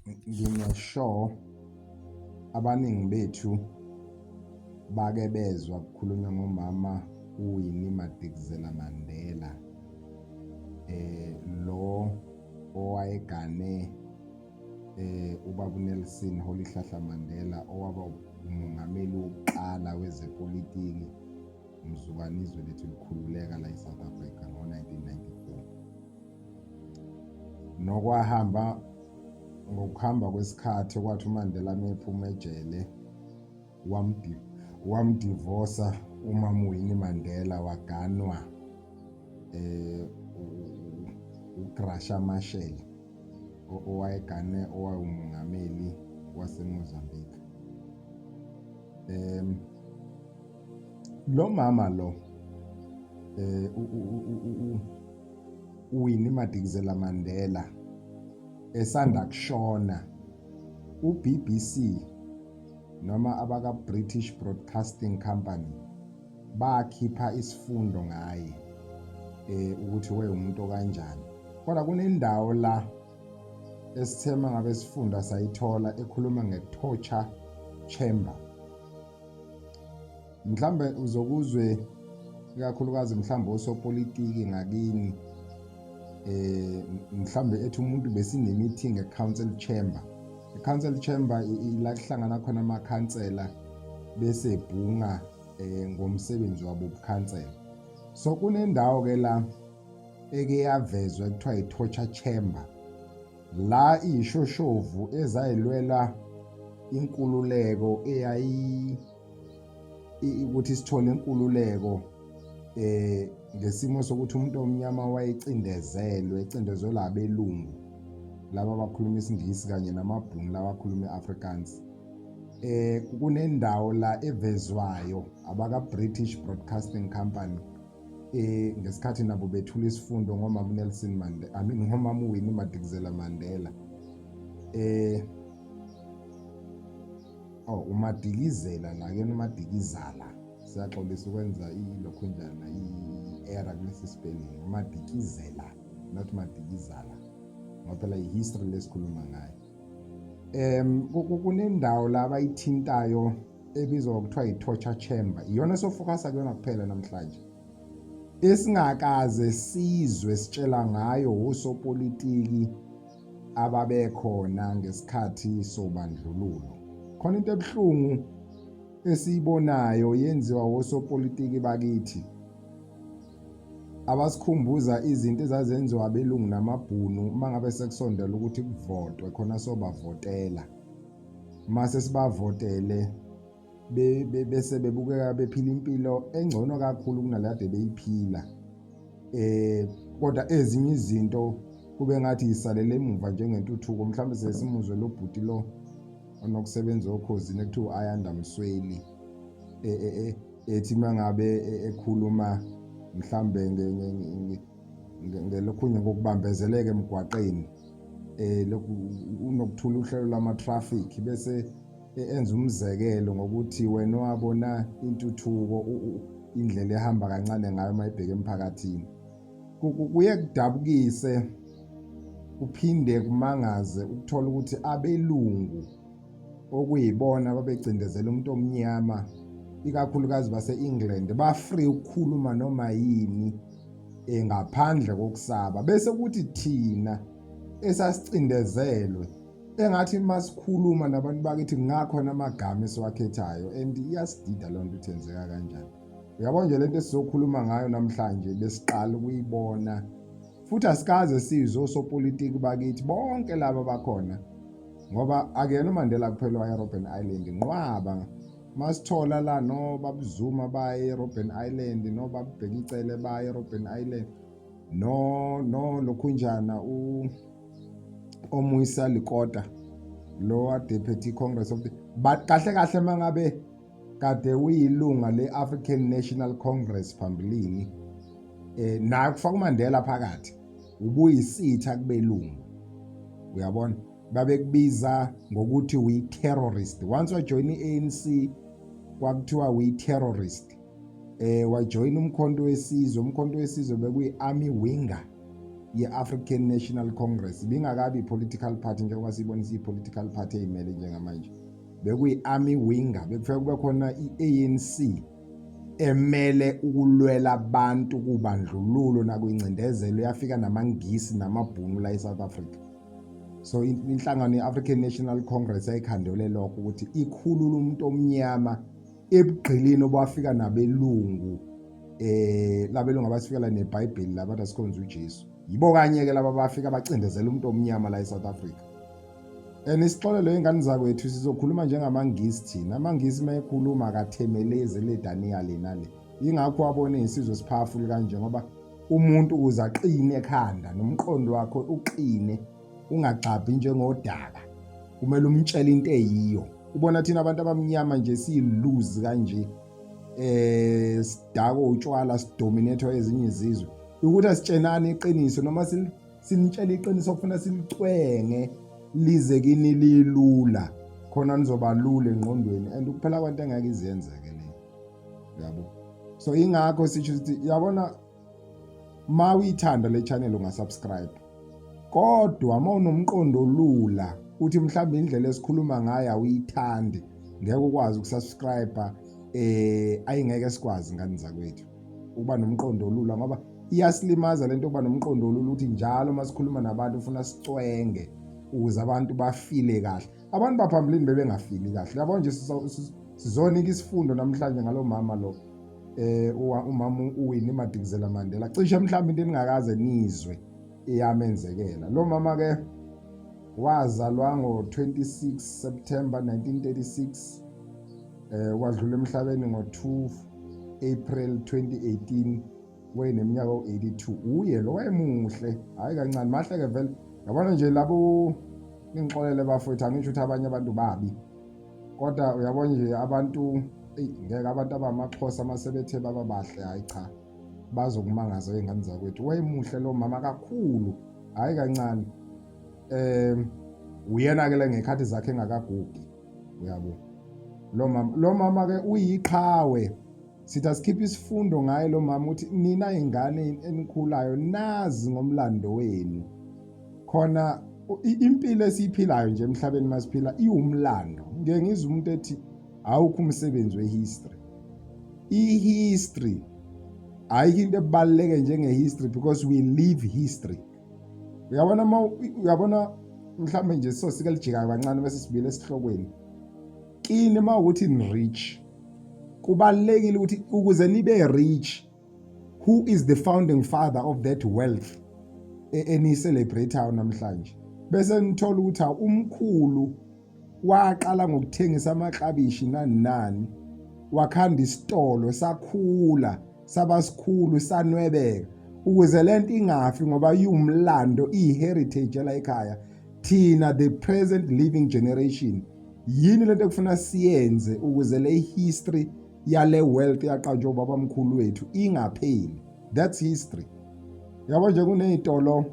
Ngingasho abaningi bethu bake bezwa kukhulunywa ngomama uWinnie Madikizela Mandela, lo owayegane ubaba uNelson Rolihlahla Mandela, owaba umongameli wokuqala wezepolitiki mzukwane izwe lethu likhululeka la eSouth Africa ngo-1994. Nokwahamba ngokuhamba kwesikhathi kwathi uMandela mephuma ejele wamdivosa uMama Winnie Mandela, waganwa uGraca Machel, owayegane owayewumongameli waseMozambique. Lo mama lo, uWinnie Madikizela Mandela, esanda kushona, uBBC noma abaka British Broadcasting Company bakhipha isifundo ngaye, ukuthi wayewumuntu kanjani. Kodwa kunendawo la esithema ngabe sifunda sayithola ekhuluma nge-torture chamber. Mhlambe uzokuzwe ikakhulukazi mhlambe osopolitiki ngakini, mhlambe ethi umuntu besine meeting e-council chamber. I-council chamber ila kuhlangana khona amakhansela bese bhunga ngomsebenzi wabo ubukhansela. So kunendawo ke la eke yavezwa kuthiwa i-torture chamber, la iyishoshovu ezayilwela inkululeko eyayi ukuthi sithole inkululeko, ngesimo sokuthi umuntu omnyama wayecindezelwe, ecindezelwa abelungu laba abakhuluma isiNgisi kanye namabhunu lawa akhuluma iAfrikaans. Kunendawo la evezwayo abaka British Broadcasting Company ngesikhathi nabo bethula isifundo ngomama Nelson Mandela, I mean ngomama Winnie Madikizela Mandela. Oh, uMadikizela la kuyena uMadikizala, siyaxolisa ukwenza ilokhunjana i-error kulesi spelling, uMadikizela not Madikizala, ngoba phela i-history lesikhuluma ngayo. Kunendawo la abayithintayo ebizwa ngokuthiwa i-torture chamber, iyona esofocus kuyona kuphela namhlanje, esingakaze sizwe sitshela ngayo osopolitiki ababekhona ngesikhathi sobandlululo. Khona into ebuhlungu esiyibonayo yenziwa osopolitiki bakithi abasikhumbuza izinto ezazenziwa abelungu namabhunu uma ngabe sekusondela ukuthi kuvotwe, khona sobavotela. Mase sibavotele, bese bebukeka bephila impilo engcono kakhulu kunalade beyiphila, kodwa ezinye izinto kube ngathi yisalele emuva njengentuthuko. Mhlawumbe sesimuzwe lo bhuti lo onokusebenza oKhozini ekuthiwa Ayanda Msweli, ethi mangabe ekhuluma mhlambe ngelokhunye ngokubambezeleka emgwaqeni, lokhu unokuthula uhlelo lama traffic, bese enza umzekelo ngokuthi wena wabona intuthuko, indlela ehamba kancane ngayo mayibheke emphakathini. Kuye kudabukise kuphinde kumangaze ukuthola ukuthi abelungu okuyibona ababecindezela umuntu omnyama, ikakhulukazi base-England, ba-free ukukhuluma noma yini ngaphandle kokusaba, bese kuthi thina esasicindezelwe engathi masikhuluma nabantu bakithi kungakhona amagama esiwakhethayo. And iyasidida loo nto ukuthi yenzeka kanjani. Uyabona nje lento esizokhuluma ngayo namhlanje besiqala ukuyibona, futhi asikaze sizwe osopolitiki bakithi bonke laba bakhona, ngoba akuyena uMandela kuphela waye Robben Island. Nqwaba masithola la no babuzuma baye Robben Island, no babubheka icele baye Robben Island, no lokhunjana u oMusa Lekota lo ade phethe iCongress of the, but kahle kahle mangabe kade uyilunga le-African National Congress phambilini, naye kufaka uMandela phakathi, ubuyisitha kubelungu. Uyabona, babekubiza ngokuthi uyi-terrorist. Once wajoyina i-ANC kwakuthiwa uyi-terrorist. Wajoyina uMkhonto weSizwe, uMkhonto weSizwe bekuyi-army winger. ye-African National Congress. Ibingakabi i-political party njengoba siyibona isiyi-political party eyimele njengamanje. Bekuyi-army winger, bekufike kube khona i-ANC emele ukulwela abantu kubandlululo nakwingcindezelo yafika namaNgisi namabhunu la eSouth Africa. So inhlangano ye-African National Congress yayikhandele lokho ukuthi ikhulule umuntu omnyama ebugqilini obwafika nabelungu, labelungu abasifikela neBhayibheli labathi asikhonze uJesu. Yibo kanye ke laba bafika bacindezela umuntu omnyama la eSouth Africa. And isixolelo, ingane zakwethu, sizokhuluma njengamaNgisi thina. AmaNgisi uma ekhuluma akathemelezi le daniya lena le. Yingakho wabona isizwe esipowerful kanje, ngoba umuntu ukuze aqine ekhanda nomqondo wakhe uqine, ungagxabhi njengodaka, kumele umtshele into eyiyo. Ubona thina abantu abamnyama nje siyiluzi kanje, sidako utshwala, sidominate ezinye izizwe, ukuthi asitshenani iqiniso noma sinitshela iqiniso kufuna silicwenge lize kini lilula, khona nizoba lula engqondweni, and ukuphela kwento engeke iziyenzeke le, yabo. So ingakho sisho ukuthi, yabona, ma uyithanda le channel ungasubscribe, kodwa uma unomqondo lula uthi mhlawumbe indlela esikhuluma ngayo awuyithandi, ngeke ukwazi ukusubscribe. Ayingeke sikwazi, ngani zakwethu, ukuba nomqondo olula, ngoba iyasilimaza lento yokuba nomqondo olula, ukuthi njalo uma sikhuluma nabantu ufuna sicwenge ukuze abantu bafile kahle. Abantu baphambilini bebengafili kahle, yabo nje. Sizonika isifundo namhlanje ngalo mama lo, umama uWinnie Madikizela Mandela. Cishe mhlawumbe into eningakaze nizwe iyamenzekela lo mama ke. Wazalwa ngo-26 September 1936, wadlula emhlabeni ngo-2 April 2018, wayeneminyaka u-82. Uye lo wayemuhle, hayi kancane, mahle ke vele, yabona nje labo. Ningixolele bafowethu, angisho ukuthi abanye abantu babi, kodwa uyabona nje abantu, eyi ngeke, abantu abamaXhosa masebethe baba bahle, hayi cha, bazokumangaza ey'ngane zakwethu. Wayemuhle lo mama kakhulu, hhayi kancane. Uyena ke le ngekhathi zakhe engakagugi, uyabo lo mama. Lo mama ke uyiqhawe. Sithi asikhiphe isifundo ngaye lo mama, ukuthi nina ingane enikhulayo nazi ngomlando wenu. Khona impilo esiyiphilayo nje emhlabeni masiphila iwumlando. Ngeke ngizwe umuntu ethi awukho umsebenzi wehistory. I-history ayikho into ebaluleke njenge-history, because we live history. Uyabona, ma uyabona mhlawumbe nje sosike lijika kancane bese sibuyele esihlokweni. Kini uma ukuthi ni-rich, kubalulekile ukuthi ukuze nibe rich, who is the founding father of that wealth eniyicelebrate-ayo namhlanje? Bese nithola ukuthi umkhulu waqala ngokuthengisa amaklabishi nani nani, wakhanda isitolo, sakhula saba sikhulu, sanwebeka, ukuze lento ingafi, ngoba iwumlando, iyi-heritage la ekhaya. Thina, the present living generation, yini lento ekufuna siyenze ukuze le history yale wealth yaqanjwa ubabamkhulu wethu ingapheli? That's history, yabo nje. Kuney'tolo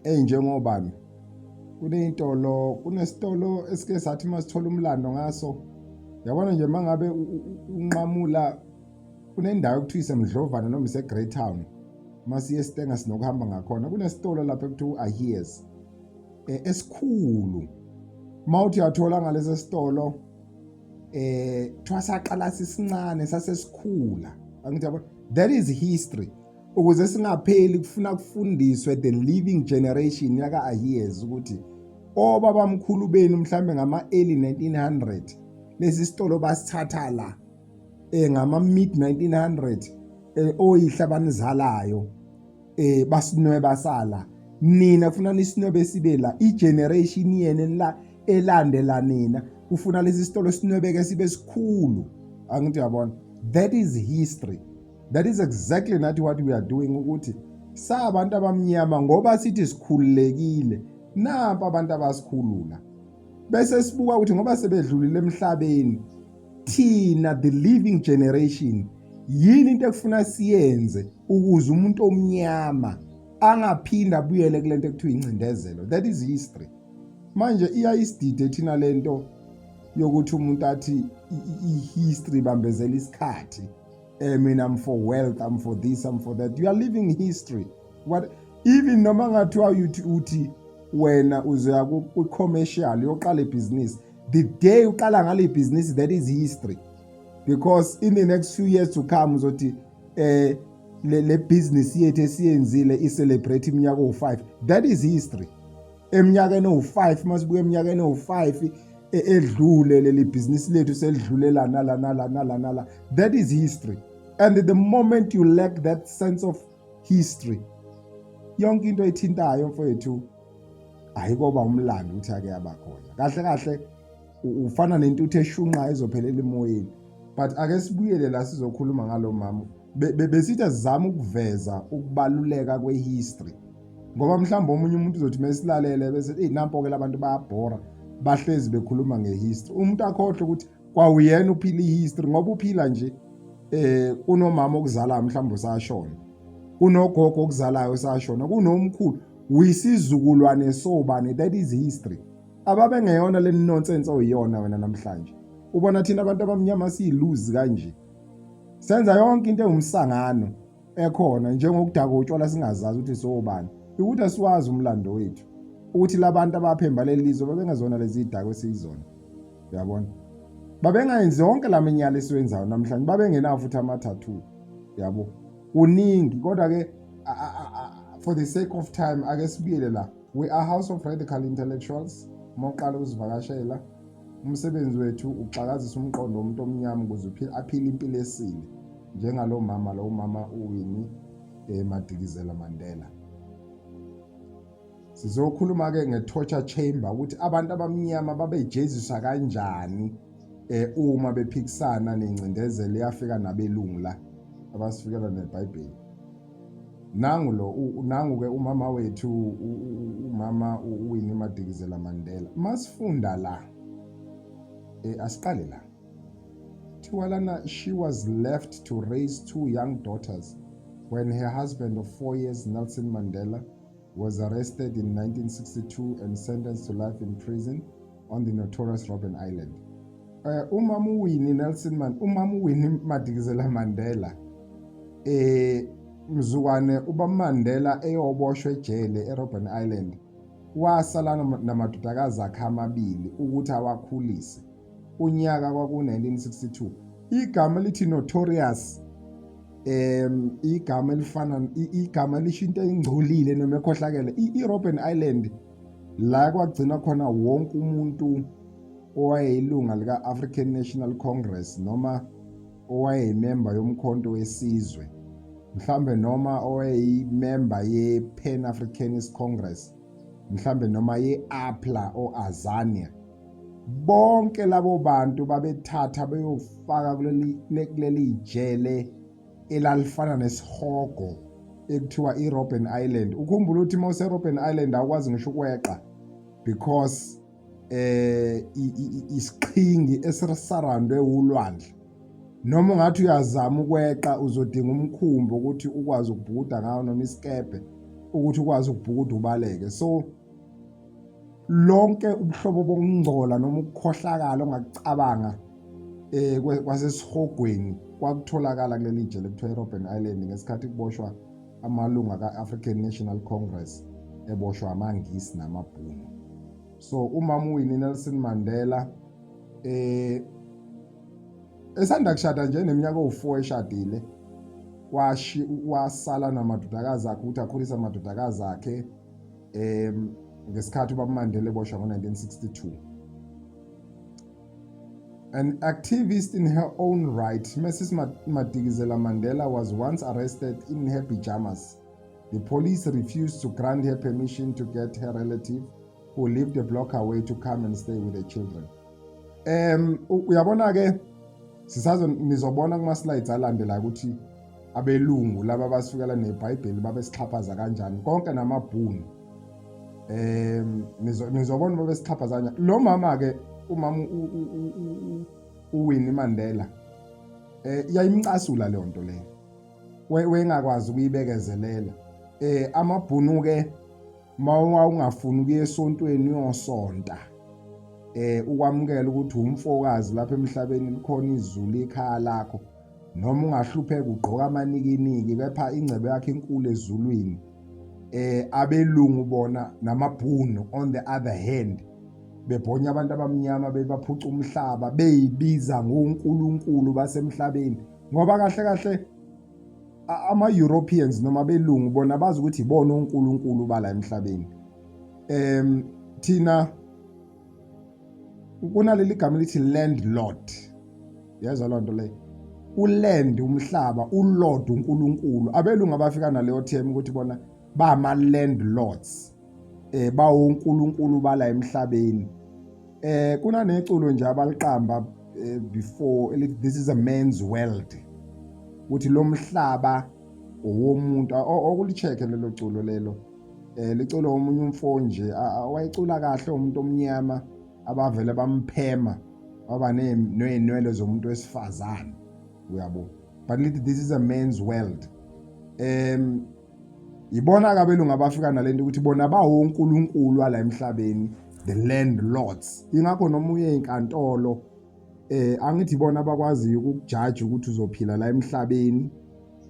ey'njengobani, kuney'tolo, kunesitolo esike sathi uma sithola umlando ngaso, yabona nje, uma ngabe unqamula, kunendawo ekuthiwa iseMdlovana noma ise-Greytown, masiye esitenga sinokuhamba ngakhona, kunesitolo lapho ekuthiwa u-Ahies, esikhulu. Uma uthi uyathola ngalesi sitolo, kuthiwa saqala sisincane, sasesikhula, angithi yabo? That is history. Ukuze singapheli kufuna kufundiswe the living generation yaka Ahies ukuthi obabamkhulu benu mhlambe ngama early 1900 lesi sitolo basithatha la, ngama mid 1900, oyihla abanizalayo basinweba sala. Nina kufuna nisinwebe sibe la. I-generation yena la elandela nina kufuna lesi sitolo sinwebeke sibe sikhulu, angithi uyabona? That is history. That is exactly not what we are doing, ukuthi sabantu abamnyama, ngoba sithi sikhululekile, nampa abantu abasikhulula, bese sibuka ukuthi ngoba sebedlulile emhlabeni, thina the living generation yini into ekufuna siyenze ukuze umuntu omnyama angaphinda abuyele kulento ekuthiwa incindezelo? That is history. Manje iyayisidide thina lento yokuthi umuntu athi i-history bambezela isikhathi. Mina I'm for wealth, I'm for this, I'm for that. You are living history. What even noma ngathiwa uthi uthi wena uzoya kwi-commercial, uyoqala ibhizinisi, the day uqala ngale bhizinisi, that is history, because in the next few years to come uzothi le business yethu esiyenzile i-celebrate iminyaka owu-5. That is history. Eminyakeni owu-5, masibuke eminyakeni owu-5 edlule, leli bhizinisi lethu selidlule la nala nala nala nala. That is history. And the moment you lack that sense of history, yonke into ethintayo, mfowethu, ayikoba umlando ukuthi ake yaba khona. Kahle kahle ufana nentuthu eshunqa ezophelela emoyeni. But ake sibuyele la sizokhuluma ngalo mama. Besithi sizama ukuveza ukubaluleka kwe-history, ngoba mhlawumbe omunye umuntu uzothi mesilalele bese, "Eyi, nampo-ke labantu bayabhora, bahlezi bekhuluma nge-history." Umuntu akhohlwe ukuthi kwawuyena uphila i-history, ngoba uphila nje kunomama okuzalayo mhlawumbe usashona, kunogogo okuzalayo usashona, kunomkhulu, uyisizukulwane sobani. That is history. Ababengeyona le nonsense oyiyona wena namhlanje. Ubona thina abantu abamnyama siyiluzi kanje, senza yonke into ewumsangano ekhona, njengokudaka utshwala singazazi ukuthi sobani, ukuthi asiwazi umlando wethu, ukuthi labantu abaphemba leli lizwe babengezona lezi idakwe esiyizona, uyabona? Babengayenzi yonke la minyala esiwenzayo namhlanje, babengenawo futhi ama-tattoo, yabo? Kuningi, kodwa-ke for the sake of time, ake sibuyele la. We are House of Radical Intellectuals. Uma uqala ukuzivakashela, umsebenzi wethu uxakazisa umqondo womuntu omnyama ukuze aphile impilo esile, njengalo mama lo, umama uWinnie Madikizela Mandela. Sizokhuluma ke nge-torture chamber, ukuthi abantu abamnyama babejeziswa kanjani uma bephikisana nengcindezelo eyafika nabelungu la abasifikela neBhayibheli. Nangu lo, nangu ke umama wethu, umama uWinnie Madikizela Mandela. Masifunda la, asiqale la. Thiwa lana, she was left to raise two young daughters when her husband of 4 years, Nelson Mandela, was arrested in 1962 and sentenced to life in prison on the notorious Robben Island. Umama uWinnie Nelson Man umama uWinnie Madikizela Mandela, mzukwane uba Mandela eyoboshwa ejele eRobben Island, wasala namadodakazi akhe amabili ukuthi awakhulise. Unyaka kwaku-1962. Igama elithi notorious, igama elifana igama lisho into engcolile noma ekhohlakele. I-Robben Island la kwagcina khona wonke umuntu owayeyilunga lika-African National Congress, noma owayeyimemba yoMkhonto weSizwe mhlambe, noma owayeyimemba ye-Pan Africanist Congress mhlambe, noma ye-APLA or Azania. Bonke labo bantu babethatha beyofaka kuleli jele elalifana nesihogo ekuthiwa i-Robben Island. Ukhumbula ukuthi uma use-Robben Island awukwazi ngisho ukweqa, because isiqhingi esisarandwe ulwandle. Noma ungathi uyazama ukweqa, uzodinga umkhumbi ukuthi ukwazi ukubhukuda ngawo, noma isikebhe ukuthi ukwazi ukubhukuda ubaleke. So lonke ubuhlobo bokungcola noma ukukhohlakala ongakucabanga kwasesihogweni kwakutholakala kuleli jele kuthiwa iRobben Island ngesikhathi kuboshwa amalunga ka-African National Congress, eboshwa amaNgisi namabhunu. So umama uWinnie Nelson Mandela, esanda kushada nje, neminyaka owu4 eshadile, washi wasala namadodakazi akhe ukuthi akhulise amadodakazi akhe ngesikhathi ubaba Mandela eboshwa ngo-1962. An activist in her own right, Mrs. Madikizela Mandela was once arrested in her pajamas. The police refused to grant her permission to get her relative who lived a block away to come and stay with the children. Uyabona ke, sisazo nizobona kuma slides alandelayo ukuthi abelungu laba basukela neBhayibheli babesixhaphaza kanjani, konke namabhunu. Nizobona babesixhaphaza kanjani. Lo mama ke, umama uWinnie Mandela, yayimcasula leyo nto leyo, wengakwazi ukuyibekezelela. Amabhunu ke, mawungafuni ukuya esontweni uyosonta, ukwamukela ukuthi umfokazi lapha emhlabeni, likhona izulu, ikhaya lakho, noma ungahlupheka ugqoka amanikiniki, kepha ingcebo yakhe inkulu ezulwini. Abelungu bona namabhunu on the other hand bebhonya abantu abamnyama, bebaphuca umhlaba, beyibiza ngonkulunkulu basemhlabeni, ngoba kahle kahle ama-Europeans noma abelungu bona bazi ukuthi ibona onkulunkulu bala emhlabeni. Thina kunaleli gama elithi landlord, yezwa loo nto leyo? Uland umhlaba, ulord uNkulunkulu. Abelungu abafika naleyo term ukuthi bona bama landlords, bawonkulunkulu bala emhlabeni. Kunaneculo nje abaliqamba before elithi "This is a man's world", ukuthi lo mhlaba owomuntu. Okulicheck lelo culo lelo, liculo omunye umfo nje wayecula kahle, umuntu omnyama abavele bamphema waba nezinwele zomuntu wesifazane, uyabo, but lithi "This is a man's world". Ibona abelungu abafika nalento ukuthi bona bawonkulunkulu ala emhlabeni, the landlords. Ingakho noma uye enkantolo, angithi bona abakwaziyo ukukujaja ukuthi uzophila la emhlabeni,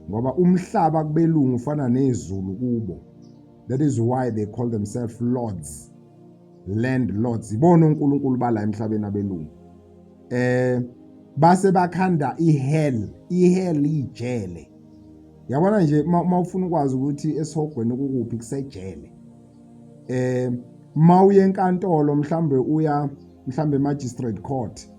ngoba umhlaba kubelungu ufana nezulu kubo. That is why they call themselves lords, landlords. Ibona uNkulunkulu bala emhlabeni abelungu. Base bakhanda ihell. Ihell ijele, yabona nje. Uma ufuna ukwazi ukuthi esihogweni kukuphi, kusejele. Mawuye enkantolo, mhlambe uya mhlambe magistrate court,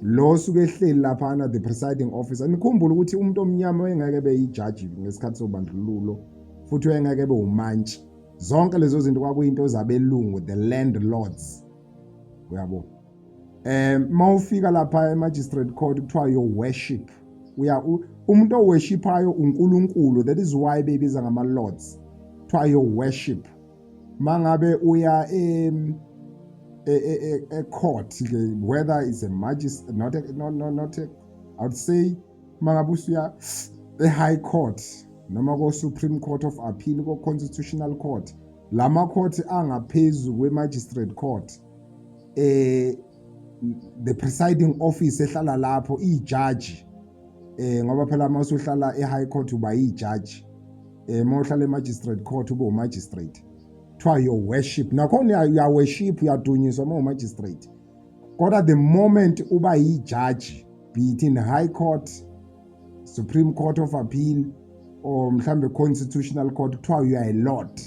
lo suke ehleli laphana, the presiding officer. Nikhumbule ukuthi umuntu omnyama wayengeke beyijaji ngesikhathi sobandlululo, futhi wayengeke ebe umantshi. Zonke lezo zinto kwakuyinto zabelungu, the landlords, uyabo. Mawufika lapha e-magistrate court kuthiwa "Your worship". Uya umuntu oworshipayo uNkulunkulu. That is why bebiza ngama lords, kuthiwa "Your worship". Mangabe uya em e court ke, whether it's a magistrate, not a, no, no, not a, I would say mangabe usuya e high court noma ko Supreme Court of Appeal, ko Constitutional Court, lama court angaphezulu kwe magistrate court, the presiding office ehlala lapho, ijaji, ngoba phela mawusuhlala e-high court uba ijaji, mawuhlala e-magistrate court ube umagistrate, kuthiwa "Your worship". Nakhona uya worship, uyadunyiswa uma umagistrate, kodwa the moment uba yijaji, be it in high court, Supreme Court of Appeal or mhlambe Constitutional Court, kuthiwa you are a lord.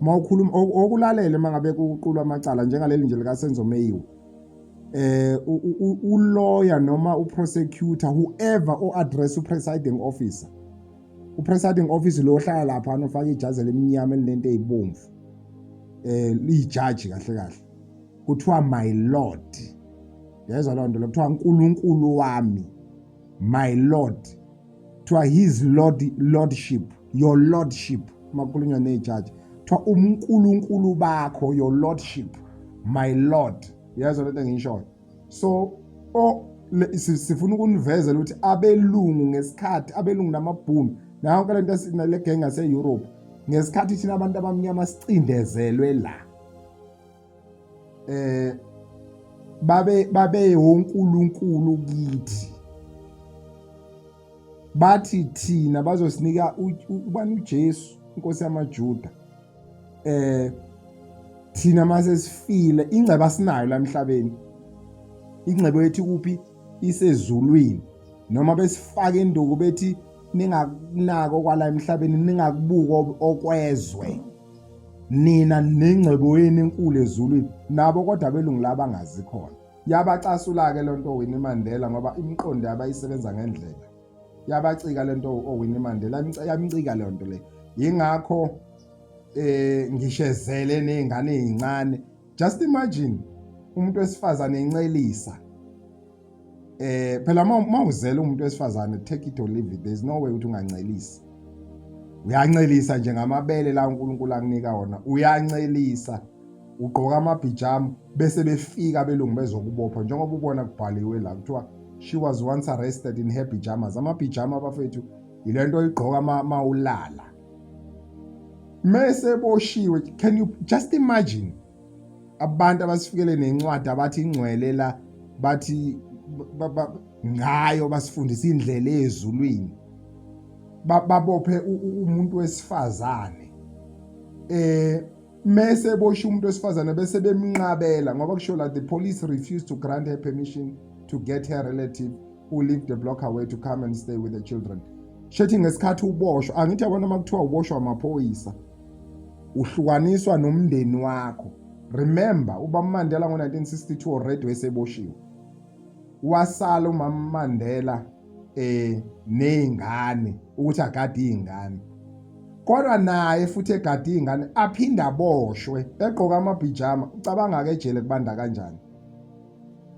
Mawukhuluma, okulalele mangabe kuqulwa amacala njengaleli nje lika Senzo Meyiwa, ulawyer noma uprosecutor, whoever o-address upresiding officer, upresiding officer lo ohlala lapha ofaka ijazi elimnyama elinento ezibomvu, lijaji kahle kahle, kuthiwa "My lord". Yezwa loo nto lo? Kuthiwa "uNkulunkulu wami", "My lord", kuthiwa "His lord, lordship", "Your lordship". Makukhulunywa nejaji kuthiwa "uNkulunkulu bakho", "Your lordship", "My lord". Uyazwa lento engiyishoyo? So o sifuna ukunivezela ukuthi abelungu, ngesikhathi abelungu namabhunu nayo lento le gang yase-Europe, ngesikhathi thina abantu abamnyama sicindezelwe la, babe wonkulunkulu kithi. Bathi thina bazosinika ubani? uJesu, inkosi yamaJuda. Thina mase sifile, ingcebo asinayo la emhlabeni, ingcebo yethu kuphi? Isezulwini. Noma besifaka induku bethi ningakunako kwala emhlabeni, ningakubuka okwezwe, nina nengcebo yenu enkulu ezulwini nabo. Kodwa abelungu laba bangazi khona. Yabacasula-ke lento Winnie Mandela, ngoba imiqondo yabayisebenza ngendlela. Yabacika lento oWinnie Mandela, yamcika leyo nto le. Yingakho ngishezele nezingane ezincane. Just imagine umuntu wesifazane encelisa. Phela mawuzela umuntu wesifazane, take it or leave it, there is no way ukuthi ungancelisi. Uyancelisa nje ngamabele la uNkulunkulu akunika wona, uyancelisa, ugqoka amabhijama, bese befika abelungu bezokubopha, njengoba ubona kubhaliwe la, kuthiwa "She was once arrested in her pyjamas". Amabhijama, abafethu, yilento oyigqoka mawulala. Mese boshiwe, can you just imagine abantu abasifikele nencwadi abathi ingcwele la, bathi ngayo basifundisa indlela ezulwini, babophe umuntu wesifazane? Mese eboshwe umuntu wesifazane bese bemnqabela, ngoba kusho la, "The police refused to grant her permission to get her relative who lived a block away to come and stay with the children." Shethi ngesikhathi uboshwa, angithi yabona, uma kuthiwa uboshwa amaphoyisa, uhlukaniswa nomndeni wakho. Remember, ubaba Mandela ngo-1962 already weseboshiwe. Wasala umama Mandela nezingane ukuthi agade izingane, kodwa naye futhi egade izingane aphinde aboshwe egqoka amabhijama. Ucabanga ke ejele kubanda kanjani?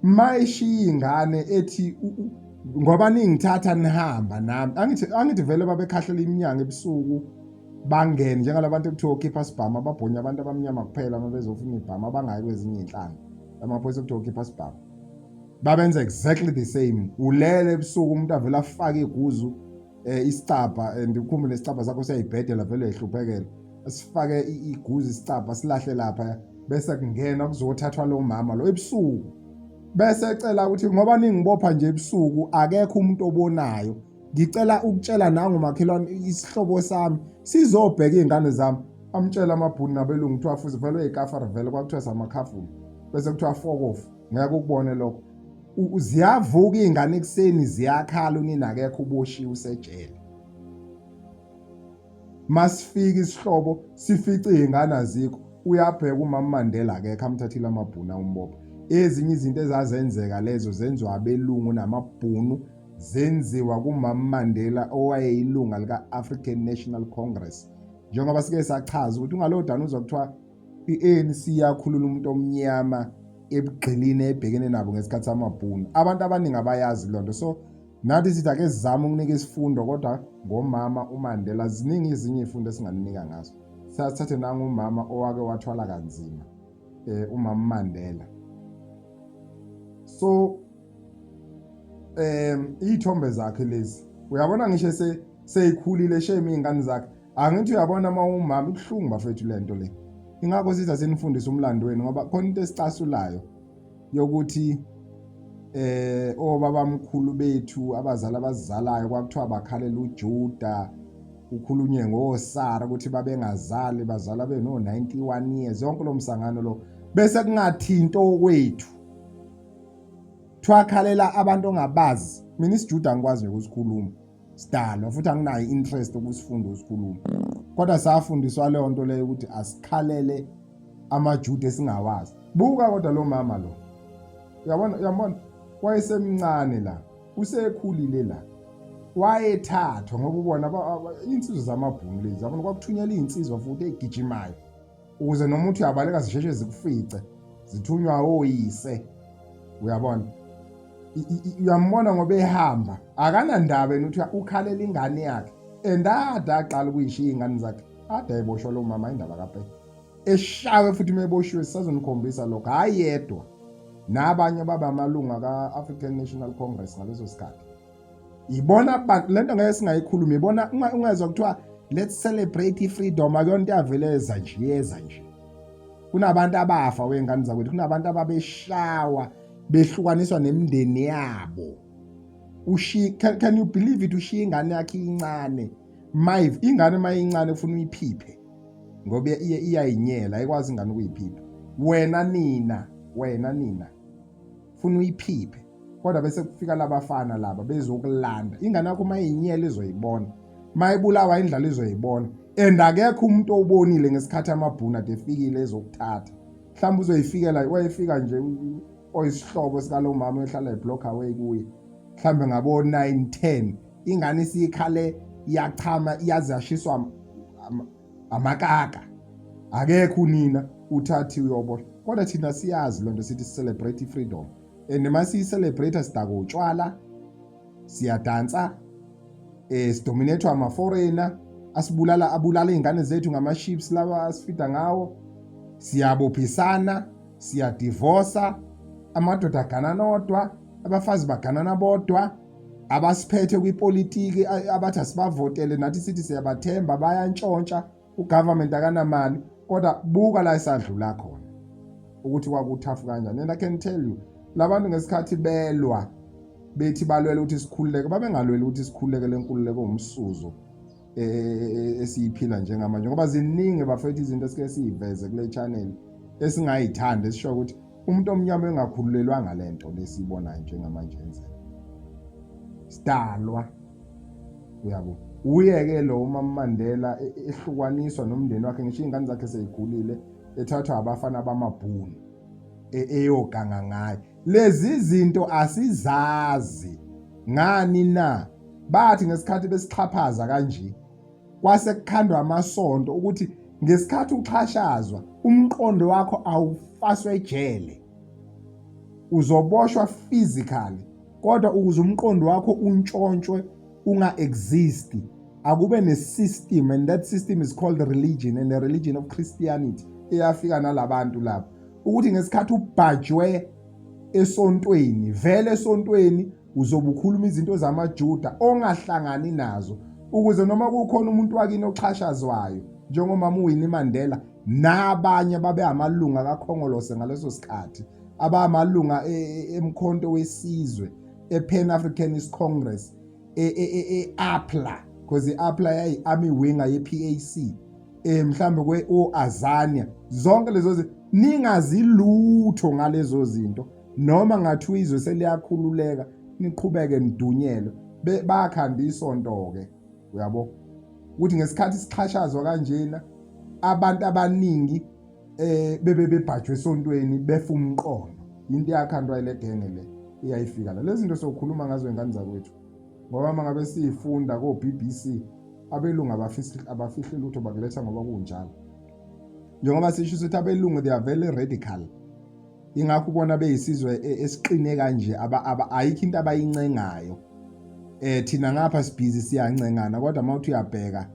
Mayishiya ingane ethi, "Ngoba ningithatha nihamba nami." Angithi vele babekhahlela iminyango ebusuku bangene, njengalabantu ekuthiwa okhipha sibhamu, ababhonya abantu abamnyama kuphela uma bezofuna ibhamu, abangayi kwezinye iy'nhlanga. Amaphoyisa ekuthiwa okhipha sibhamu babenza exactly the same. Ulele ebusuku, umuntu avele afake iguzu, isicabha, and ukhumbule isicabha sakho siyayibhedela vele, ehluphekela, sifake iguzu isicabha, silahle lapha, bese kungena kuzothathwa lo mama lo ebusuku, bese ecela ukuthi, "Ngoba ningibopha nje ebusuku, akekho umuntu obonayo, ngicela ukutshela nangu makhelwane, isihlobo sami, sizobheka iy'ngane zami." Amtshela amabhunu nabelungu, kuthiwa futhi vele uyikafara vele, kwakuthiwa samakhafula, bese kuthiwa, "Fuck off, ngeke ukubone lokho." Ziyavuka iy'ngane ekuseni, ziyakhala, unina akekho, uboshiwe, usejele. Masifika isihlobo, sifice iy'ngane azikho. Uyabheka, umama Mandela akekho, amthathile amabhunu awumbopha. Ezinye izinto ezazenzeka lezo zenziwa abelungu namabhunu, zenziwa kumama Mandela owayeyilunga lika-African National Congress. Njengoba sike sachaza ukuthi ungalodana uzwa kuthiwa i-ANC yakhulula umuntu omnyama ebugqilini ebhekene nabo ngesikhathi samabhunu, abantu abaningi abayazi loo nto. So nathi sithi ake sizame ukunika isifundo, kodwa ngomama uMandela ziningi ezinye iy'fundo esinganinika ngazo. Sasithathe nangumama owake wathwala kanzima, umama Mandela. So iy'thombe zakhe lezi, uyabona, ngisho seyikhulile shame iy'ngane zakhe. Angithi uyabona, uma umama ibuhlungu bafethu le nto le. Ingakho sithi asinifundise umlando wenu, ngoba khona into esicasulayo yokuthi obabamkhulu bethu, abazali abazizalayo, kwakuthiwa bakhalela uJuda, kukhulunywe ngoSara ukuthi babengazali, bazala beno 91 years, yonke lo msangano lo, bese kungathinto okwethu kuthiwa abantu ongabazi. Mina isiJuda angikwazi nje ukusikhuluma, sidalwa, futhi anginayo interest ukusifunda ukusikhuluma, kodwa safundiswa leyo nto leyo ukuthi asikhalele amaJuda esingawazi. Buka kodwa lo mama lo, uyabona, uyambona, wayesemncane la, usekhulile la, wayethathwa ngoba ubona insizwa zamabhunu lezi, yabona, kwakuthunyelwa iy'nsizwa futhi ey'gijimayo ukuze noma uthi uyabaleka zisheshe zikufice, zithunywa oyise. Uyabona, uyambona ngoba ehamba akanandaba yena, uthi ukhalela ingane yakhe, and ade aqala ukuyishiya iy'ngane zakhe, ade ayeboshwa lo mama, indaba kaPe eshawe futhi uma eboshiwe. Sisazonikhombisa lokho, hhayi yedwa, nabanye baba amalunga ka-African National Congress ngaleso sikhathi. Ibona abantu lento ngeke singayikhulumi, ibona ungezwa kuthiwa, "Let's celebrate i-freedom." Akuyona into yavele eza nje, yeza nje. Kunabantu abafa wey'ngane zakwethu, kunabantu ababeshawa, behlukaniswa nemindeni yabo. Ushiya, can you believe it, ushiya ingane yakhe incane? Mayiv ingane mayincane ufuna uyiphiphe ngoba iyayinyela, ayikwazi ingane ukuyiphipha. Wena nina, wena nina funa uyiphiphe, kodwa bese kufika labafana laba bezokulanda ingane yakho. Mayinyela izoyibona, mayibulawa indlala izoyibona, and akekho umuntu owubonile ngesikhathi amabhunu ade efikile ezokuthatha. Mhlawumbe uzoyifikela, wayefika nje oyisihlobo sikalo mama ehlala eblock away kuye, mhlawumbe ngabo 9 10, ingane isikhale, iyachama, iyaze yashiswa amakaka, akekho unina, uthathiwe, uyoboshwa. Kodwa thina siyazi lento, sithi celebrate freedom, and uma siyi-celebrate sidaka utshwala, siyadansa, sidominate ama-foreigner asibulala, abulala iy'ngane zethu ngama-ships lawa asifida ngawo. Siyabophisana, siyadivosa, amadoda aganana odwa, abafazi baganana bodwa. Abasiphethe kwipolitiki abathi asibavotele, nathi sithi siyabathemba, bayantshontsha, ugovernment akanamali. Kodwa buka la esadlula khona ukuthi kwakuthafu kanjani. And I can tell you, labantu ngesikhathi belwa bethi balwela ukuthi sikhululeke, babengalweli ukuthi sikhululeke lenkululeko umsuzo. Esiyiphila njengamanje, ngoba ziningi, bafethu, izinto esike siyiveze kule channel esingayithandi, esisho ukuthi umuntu omnyama engakhululelwanga lento lesiyibonayo njengamanje yenzeka. Sidalwa, uyabo, uye-ke lo uMama Mandela ehlukwaniswa nomndeni wakhe, ngisho iy'ngane zakhe seyikhulile, ethathwa abafana bamabhunu, eyoganga ngayo. Lezi zinto asizazi ngani na? Bathi ngesikhathi besixhaphaza kanje, kwase kukhandwa amasonto ukuthi ngesikhathi uxhashazwa, umqondo wakho awufaswe ejele, uzoboshwa physically, kodwa ukuze umqondo wakho untshontshwe, unga-exist, akube ne-system, and that system is called religion, and the religion of Christianity eyafika nalabantu laba, ukuthi ngesikhathi ubhajwe esontweni, vele esontweni uzobe ukhuluma izinto zamaJuda ongahlangani nazo, ukuze noma kukhona umuntu wakini oxhashazwayo njengomama uWinnie Mandela nabanye babe amalunga kaKhongolose ngaleso sikhathi, abamalunga eMkhonto weSizwe, ePan Africanist Congress, e-APLA, because i-APLA yayi-army winger ye-PAC, mhlambe kwe-Azania, zonke lezo ningazi lutho ngalezo zinto, noma ngathiwa izwe seliyakhululeka, niqhubeke nidunyelwe. Bakhanda isonto-ke, uyabo, ukuthi ngesikhathi sixhashazwa kanjena, abantu abaningi bebe bebhajwe esontweni, befa umqondo. Into yakhandwa ile genge le iyayifika la. Lezi zinto sokhuluma ngazo, ingane zakwethu, ngoba uma ngabe siyifunda ko-BBC, abelungu abafihli lutho, bakuletha ngoba kunjalo. Njengoba sisho ukuthi abelungu, they are very radical, ingakho ubona beyisizwe esiqine kanje, ayikho into abayincengayo. Thina ngapha sibhizi siyancengana, kodwa uma uthi uyabheka,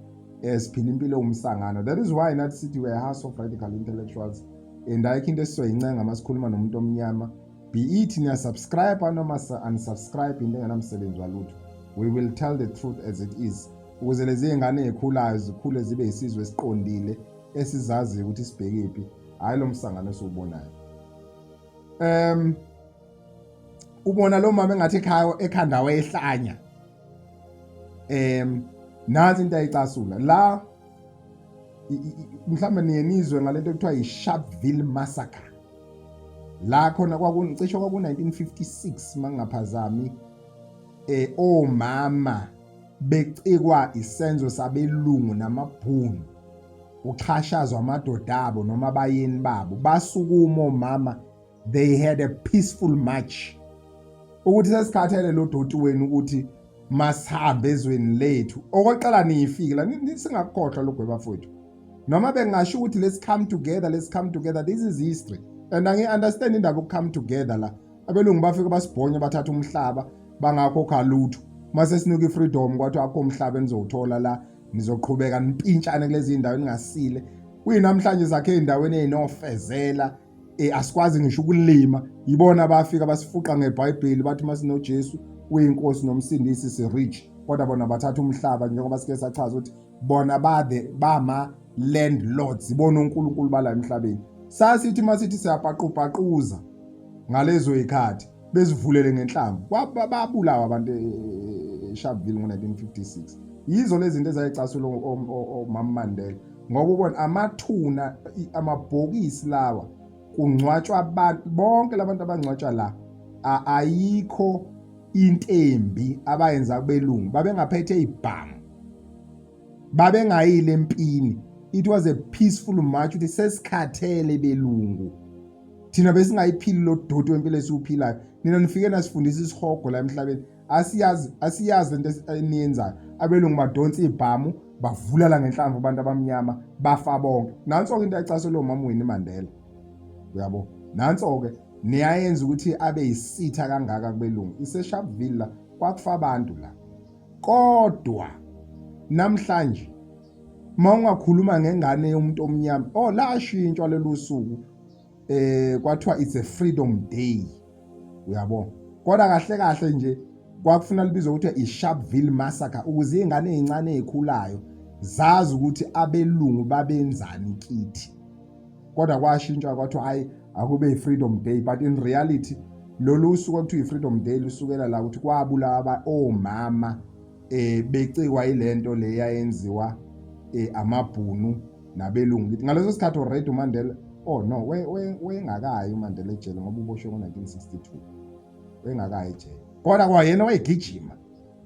siphila impilo ewumsangano. That is why nathi sithi we are a house of radical intellectuals, and ayikho into esizoyincenga uma sikhuluma nomuntu omnyama, be it niya-subscribe noma unsubscribe, into engenamsebenzi walutho. We will tell the truth as it is, ukuze lezi iy'ngane ey'khulayo zikhule zibe isizwe esiqondile, esizaziyo ukuthi sibhekephi, hhayi lo msangano esiwubonayo. Ubona lo mama engathi ekhaya ekhanda wayehlanya. Nansi into ayicasula la. Mhlawumbe niye nizwe ngalento ekuthiwa i-Sharpeville Massacre, la khona kwakucishe kwaku-1956, mangingaphazami, omama becikwa isenzo sabelungu namabhunu, uxhashazwa amadoda abo noma abayeni babo. Basukuma omama, they had a peaceful march ukuthi sesikhathele lo doti wenu, ukuthi masihambe ezweni lethu. Okokuqala niyifike la, singakukhohlwa lokho, bafowethu, noma bengasho ukuthi let's come together, let's come together. This is history, and angi-understand indaba yoku-come together la. Abelungu bafike basibhonya, bathatha umhlaba, bangakhokha lutho. Mase sinuka i-freedom, kwathiwa akukho umhlaba enizowuthola la, nizoqhubeka nimpintshane kulezi zindawo eningasile. Kuyinamhlanje sakhe ey'ndaweni ey'nofezela, asikwazi ngisho ukulima. Yibona bafika basifuqa ngeBhayibheli, bathi masinoJesu uyinkosi nomsindisi si-rich, kodwa bona bathatha umhlaba, njengoba sike sachaza ukuthi bona bade bama landlords, ibona uNkulunkulu bala emhlabeni. Sasithi masithi siyabhaqubhaquza ngalezo zikhathi, bezivulele ngenhlamvu, babulawa abantu eSharpeville ngo-1956. Yizo lezi zinto ezayicasula omama Mandela, ngoba ubona amathuna, amabhokisi lawa kungcwatshwa abantu, bonke labantu abangcwatshwa la, ayikho intembi abayenza kubelungu. Babengaphethe ibhamu, babengayile empini. It was a peaceful march ukuthi sesikhathele belungu, thina besingayiphili lo doti wempilo esiwuphilayo. Nina nifike nasifundisa isihogo la emhlabeni, asiyazi, asiyazi lento eniyenzayo. Abelungu badonsa ibhamu, bavulala ngenhlamvu abantu abamnyama, bafa bonke. Nanso-ke into ayicasule umama Winnie Mandela, uyabo. Nanso-ke niyayenza ukuthi abe yisitha kangaka kubelungu. IseSharpeville la, kwakufa abantu la. Kodwa namhlanje uma ungakhuluma ngengane yomuntu omnyama, oh, lashintshwa lolu suku, kwathiwa it's a freedom day, uyabo. Kodwa kahle kahle nje kwakufuna libizwe ukuthi i-Sharpeville Massacre, ukuze iy'ngane ey'ncane ey'khulayo zazi ukuthi abelungu babenzani kithi. Kodwa kwashintshwa, kwathiwa hayi, akube i-freedom day, but in reality lolu suku okuthiwa i-freedom day lusukela la ukuthi kwabulawa omama. Becikwa yilento le yayenziwa amabhunu nabelungu ngithi ngaleso sikhathi already uMandela, oh no, wengakayi uMandela ejele ngoba uboshwe ngo-1962, wengakayi ejele, kodwa kwayena wayegijima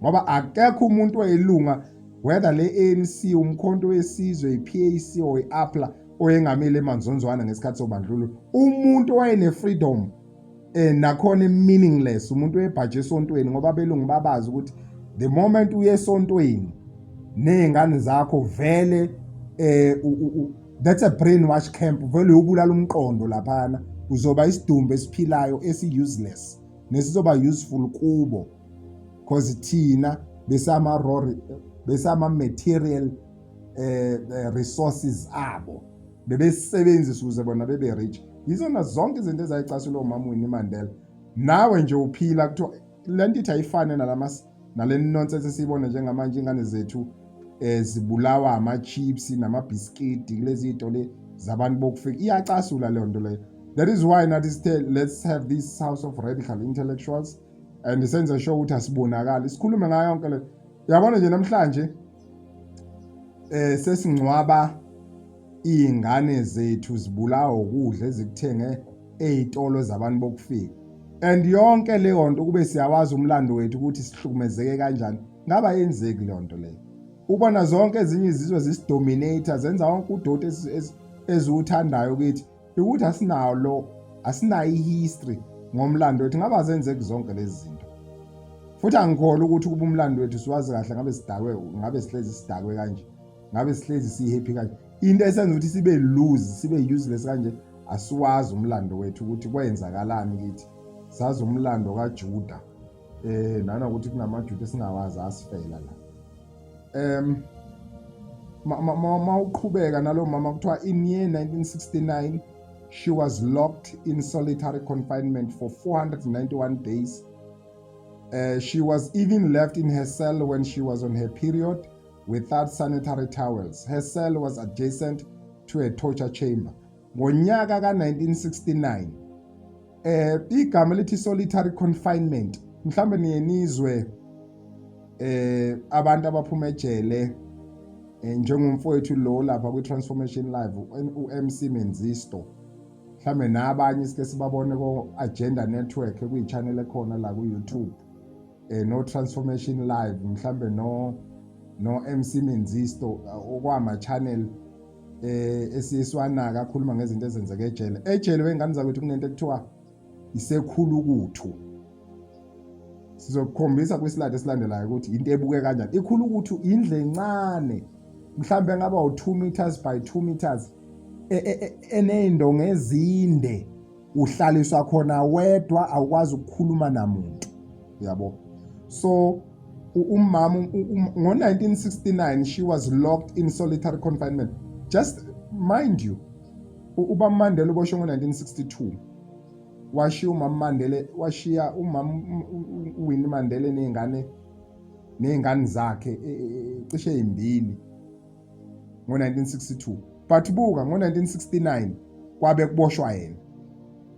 ngoba akekho umuntu oyilunga, whether le ANC, uMkhonto weSizwe, iPAC or iAPLA, oyengamele emanzonzwana ngesikhathi sobandlululo. Umuntu owayene freedom nakhona meaningless, umuntu oyebhaje esontweni, ngoba abelungu babazi ukuthi the moment uye esontweni nezingane zakho vele that's a brainwash camp, vele uyobulala umqondo laphana, uzoba isidumbu esiphilayo esi useless nesizoba useful kubo, because thina besama raw, besama material resources abo, bebesebenzisa ukuze bona bebe rich. Yizona zonke izinto ezayicasula umama Winnie Mandela. Nawe nje uphila kuthiwa lento ithi ayifane nalama nale nonsense esiyibona njengamanje, ingane zethu zibulawa ama-chips namabhiskidi kulezi iy'tolo zabantu bokufika. Iyacasula leyo nto leyo. That is why nathi sithe let's have this house of radical intellectuals and senze sure ukuthi asibonakali, sikhulume ngayo yonke le. Uyabona nje namhlanje sesingcwaba iy'ngane zethu zibulawa ukudla ezikuthenge ey'tolo zabantu bokufika, and yonke leyo nto kube siyawazi umlando wethu ukuthi sihlukumezeke kanjani, ngaba yenzeki leyo nto leyo. Ubona zonke ezinye izizwe zisidominate, zenza wonke udoti eziwuthandayo kithi, ukuthi asinalo, asinayo ihistory ngomlando wethu, ngaba zenzeki zonke lezi zinto. Futhi angikholwa ukuthi kuba umlando wethu siwazi kahle ngabe sidakwe, ngabe sihlezi sidakwe kanje, ngabe sihlezi sihappy kanje. Into esenza ukuthi sibe loose, sibe useless kanje, asiwazi umlando wethu ukuthi kwenzakalani kithi. Sazi umlando kaJuda nanokuthi kunamaJuda esingawazi asifela la. Ma uqhubeka nalo mama, kuthiwa in year 1969 she was locked in solitary confinement for 491 days. She was even left in her cell when she was on her period without sanitary towels. Her cell was adjacent to a torture chamber. Ngonyaka ka-1969, igama lithi solitary confinement, mhlambe niye nizwe abantu abaphuma ejele, njengomfowethu lo lapha kwi-Transformation Live, u-MC Menzisto, mhlambe nabanye sike sibabone ko-Agenda Network, kuyi-channel ekhona la ku-YouTube, no Transformation Live, mhlambe no MC Menzisto, okwama channel esiyiswanaka akhuluma ngezinto ezenzeka ejele. Ejele wengane zakwethu kunento ekuthiwa isekhulukuthu. Sizokukhombisa kwislide esilandelayo ukuthi into ebuke kanjani ikhulukuthu. Indle encane, mhlambe ngaba u2 meters by 2 meters, eney'ndonga ezinde, uhlaliswa khona wedwa, awukwazi ukukhuluma namuntu, yabo. So umama ngo-1969 she was locked in solitary confinement. Just mind you, uba Mandela uboshwe ngo-1962, washiya umama Mandela, washiya umama uWinnie Mandela ney'ngane zakhe cishe ezimbili ngo-1962, but buka ngo-1969 kwabe kuboshwa yena,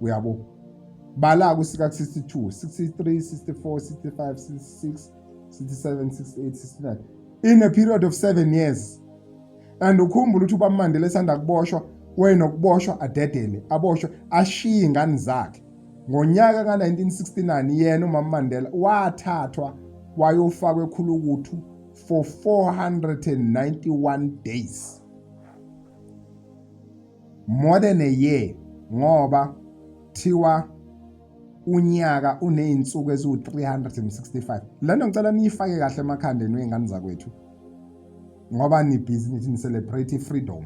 uyabo. Bala kusika 62, 63, 64, 65, 66, 67, 68, 69, in a period of 7 years. And ukhumbule ukuthi ubaba Mandela esanda kuboshwa, wayenokuboshwa adedele, aboshwe, ashiye ingane zakhe. Ngonyaka ka-1969 yena umama Mandela wathathwa wayofakwa ekhulukuthu for 491 days, more than a year, ngoba thiwa unyaka uney'nsuku eziwu-365. Lento ngicela niyifake kahle emakhandeni wey'ngane zakwethu, ngoba nibhizi nithi ni-celebrate i-freedom.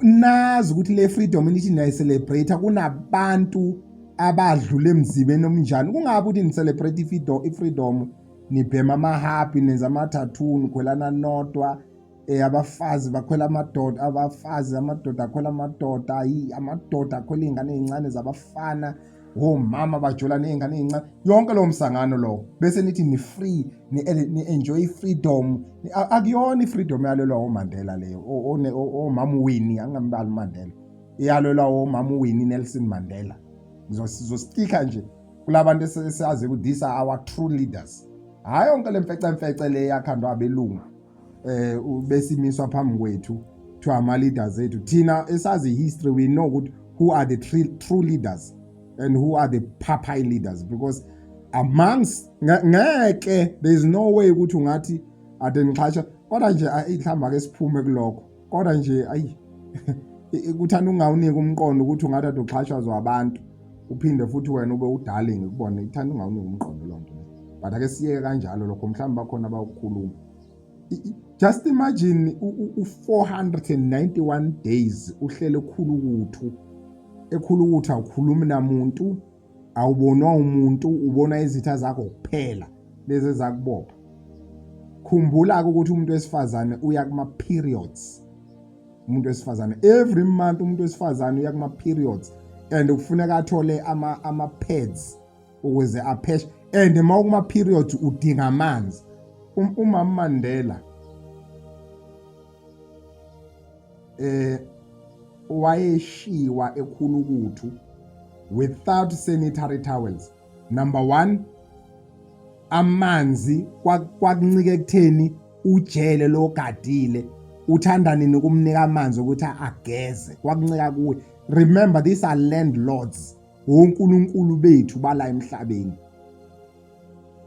Nazi ukuthi le freedom nithi niyayi-celebrate, kunabantu abadlula emzibeni omnjani. Kungabe ukuthi ni-celebrate i-freedom, nibhema amahappy, nenza ama-tattoo, nikhwelana nodwa, abafazi bakhwela amadoda, abafazi, amadoda akhwela amadoda, amadoda akhwela iy'ngane ey'ncane zabafana, omama bajola ney'ngane ey'ncane, yonke lowo msangano lowo, bese nithi ni-free, ni-enjoy i-freedom. Akuyona i-freedom yalelwa oMandela leyo, omama uWinnie, angingambali uMandela, iyalelwa omama uWinnie Nelson Mandela. Sizostika nje kulabantu esazi ukuthi these are our true leaders. Hhayi yonke le mfecemfece le yakhandwa abelungu besimiswa phambi kwethu kuthiwa ama-leaders ethu. Thina esazi history, we know ukuthi who are the true leaders and who are the Popeye leaders, because amongst ngeke, there is no way ukuthi ungathi ade nixhasha, kodwa nje mhlawumbe ake siphume kulokho, kodwa nje ayi kuthanda ungawunika umqondo ukuthi ungathi ade uxhashazwa abantu uphinde futhi wena ube udarling kubona, ithanda ungawunika umqondo loo nto, but ake siyeke kanjalo lokho, mhlawumbe bakhona abakukhuluma. Just imagine u-491 days uhlele ekhulukuthu, ekhulukuthu awukhulumi namuntu, awubonwa umuntu, ubona izitha zakho kuphela lezi ezakubopha. Khumbula-ke ukuthi umuntu wesifazane uya kuma-periods, umuntu wesifazane every month, umuntu wesifazane uya kuma-periods and kufuneka athole ama-pads ukuze apheshe, and uma ukuma-periods udinga amanzi. Umama Mandela wayeshiwa ekhulukuthu without sanitary towels. Number 1, amanzi kwakuncike ekutheni ujele logadile uthanda nini ukumnika amanzi ukuthi ageze, kwakuncika kuwe. Remember, these are landlords, onkulunkulu bethu bala emhlabeni.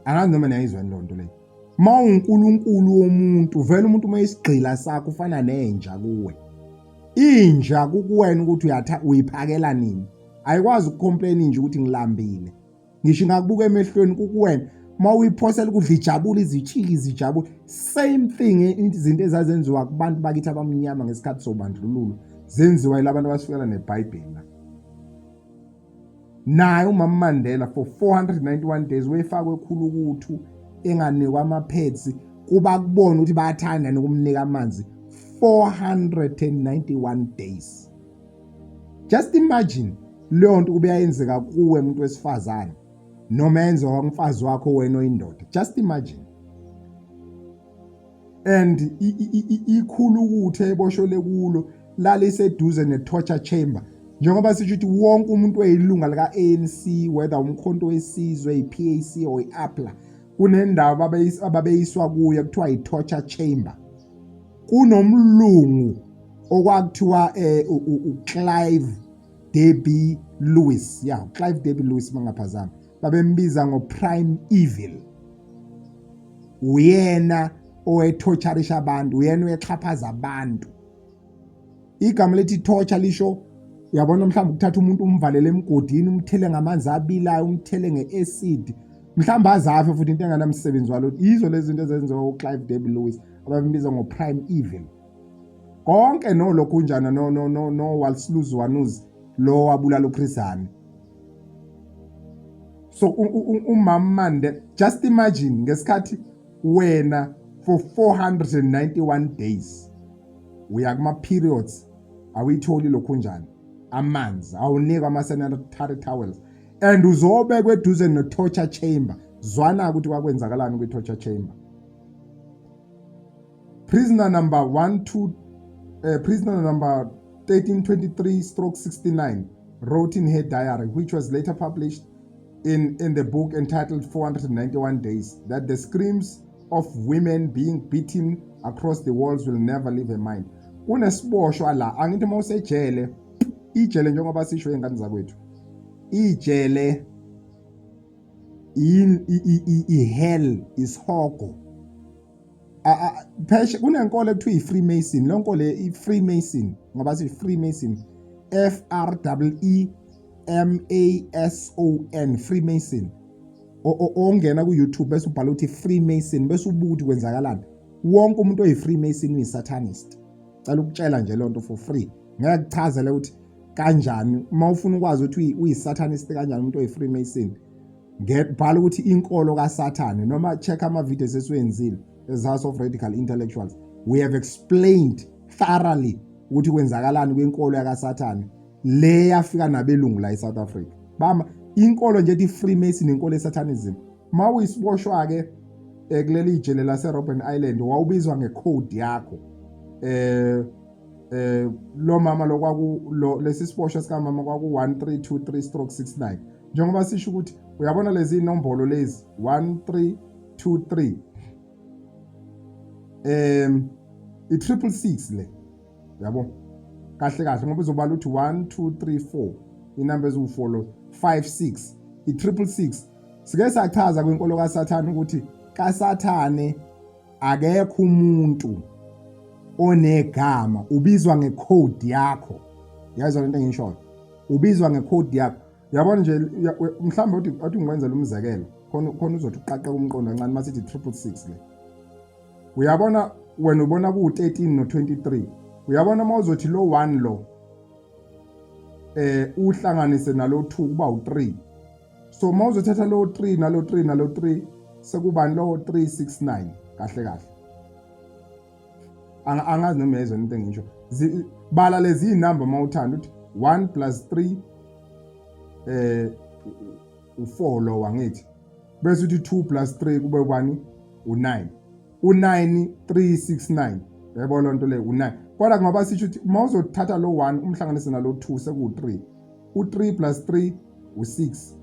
Angazi noma niyayizwa loo nto leyo. Uma uwunkulunkulu womuntu, vele umuntu uma isigqila sakho ufana nenja kuwe. Inja kukuwena ukuthi uyiphakela nini. Ayikwazi ukucomplain nje ukuthi ngilambile. Ngisho ingakubuka emehlweni kukuwena. Uma uyiphosela ukudla ijabule, izitshiki zijabule. Same thing, izinto ezazenziwa kubantu bakithi abamnyama ngesikhathi sobandlululo zenziwa yilabantu abasifikela neBhayibheli la. Naye uMama Mandela for 491 days wefakwe ekhulukuthu enganikwa ama-pads, kuba kubona ukuthi bayathanda nokumnika amanzi. 491 days. Just imagine leyo nto kube yayenzeka kuwe umuntu wesifazane, noma yenziwa kumfazi wakho wena oyindoda. Just imagine. And ikhulukuthu eboshole kulo laliseduze ne-torture chamber, njengoba sisho ukuthi wonke umuntu oyilunga lika-ANC, whether umkhonto wesizwe, i-PAC or i-APLA, kunendawo ababeyiswa kuyo kuthiwa i-torture chamber. Kunomlungu okwakuthiwa uClive Derby Lewis, yeah, uClive Derby Lewis mangaphazami, babembiza ngo-Prime Evil. Uyena owethocharisha abantu, uyena oyexhaphaza abantu. Igama lethi torture lisho, uyabona, mhlawumbe ukuthatha umuntu umvalele emgodini, umthele ngamanzi abilayo, umthele nge-acid, mhlawumbe azafe futhi, into enganamsebenzi walo. Yizo lezi zinto ezenziwa uClive Derby Lewis abambiza ngo-Prime Evil. Konke nolokhu kunjana no no no no Walsluz Wanuzi lo wabulala uChris Hani. So uMama Mandela, just imagine ngesikhathi wena for 491 days uya kuma periods, awuyitholi lokhunjani amanzi, awunikwa ama sanitary towels, and uzobekwe eduze no torture chamber. Zwana ukuthi kwakwenzakalani kwi torture chamber. Prisoner number 12 prisoner number 1323/69 wrote in her diary, which was later published in the book entitled 491 Days, that the screams of women being beaten across the walls will never leave her mind. Kunesiboshwa la, angithi uma usejele, ijele njengoba sisho ey'ngane zakwethu, ijele i-hell, isihogo. Pheshe kunenkolo ekuthiwa i-Freemason, le nkolo i-Freemason, ngoba sithi Freemason, F R E E M A S O N, Freemason. Ongena ku-YouTube bese ubhala ukuthi Freemason, bese ubuka ukuthi kwenzakalani. Wonke umuntu oyi-Freemason uyi-satanist. Cela ukutshela nje lonto for free, ngeke kuchazele ukuthi kanjani. Uma ufuna ukwazi ukuthi uyi-satanist kanjani umuntu oyi-Freemason, bhala ukuthi inkolo kaSathane, noma check ama-videos esiwenzile as House of Radical Intellectuals. We have explained thoroughly ukuthi kwenzakalani kwinkolo yakaSathane le yafika nabelungu la eSouth Africa. Bama inkolo nje ethi Freemason, inkolo yesatanism. Uma uyisiboshwa ke kuleli jele lase Robben Island, wawubizwa ngecode yakho. Lo mama lo kwaku lo lesi siboshwa sika mama kwaku 1323/69, njengoba sisho ukuthi uyabona lezi inombolo lezi 13 2 3 i-666 le, yabo, kahle kahle, ngoba uzobala uthi 1 2 3 4, inamba eziwu-4 lo, 5 6, i-666. Sike sachaza kwinkolo kaSathane ukuthi kaSathane akekho umuntu onegama, ubizwa ngecode yakho. Yayizwa lento engishoyo? Ubizwa ngecode yakho. Yabona nje, mhlawumbe uthi ngikwenzela umzekelo khona khona uzothi uqaqeka umqondo kancane. Masithi 666 le, uyabona wena ubona ku-13 no-23. Uyabona, uma uzothi lo 1 lo uhlanganise nalo 2, kuba u3. So uma uzothatha lo 3 nalo 3 nalo 3, sekubani lo 369 kahle kahle. Angazi noma yezwa into engisho. Bala lezi inamba uma uthanda, uthi 1 plus 3 u4 lo, wangithi, bese uthi 2 plus 3 kube ubani? U9. U9 3 6 9, yayibona lento le, u9. Kodwa ngoba sisho ukuthi uma uzothatha lo 1 umhlanganise nalo 2, seku-3. U-3 plus 3 u-6.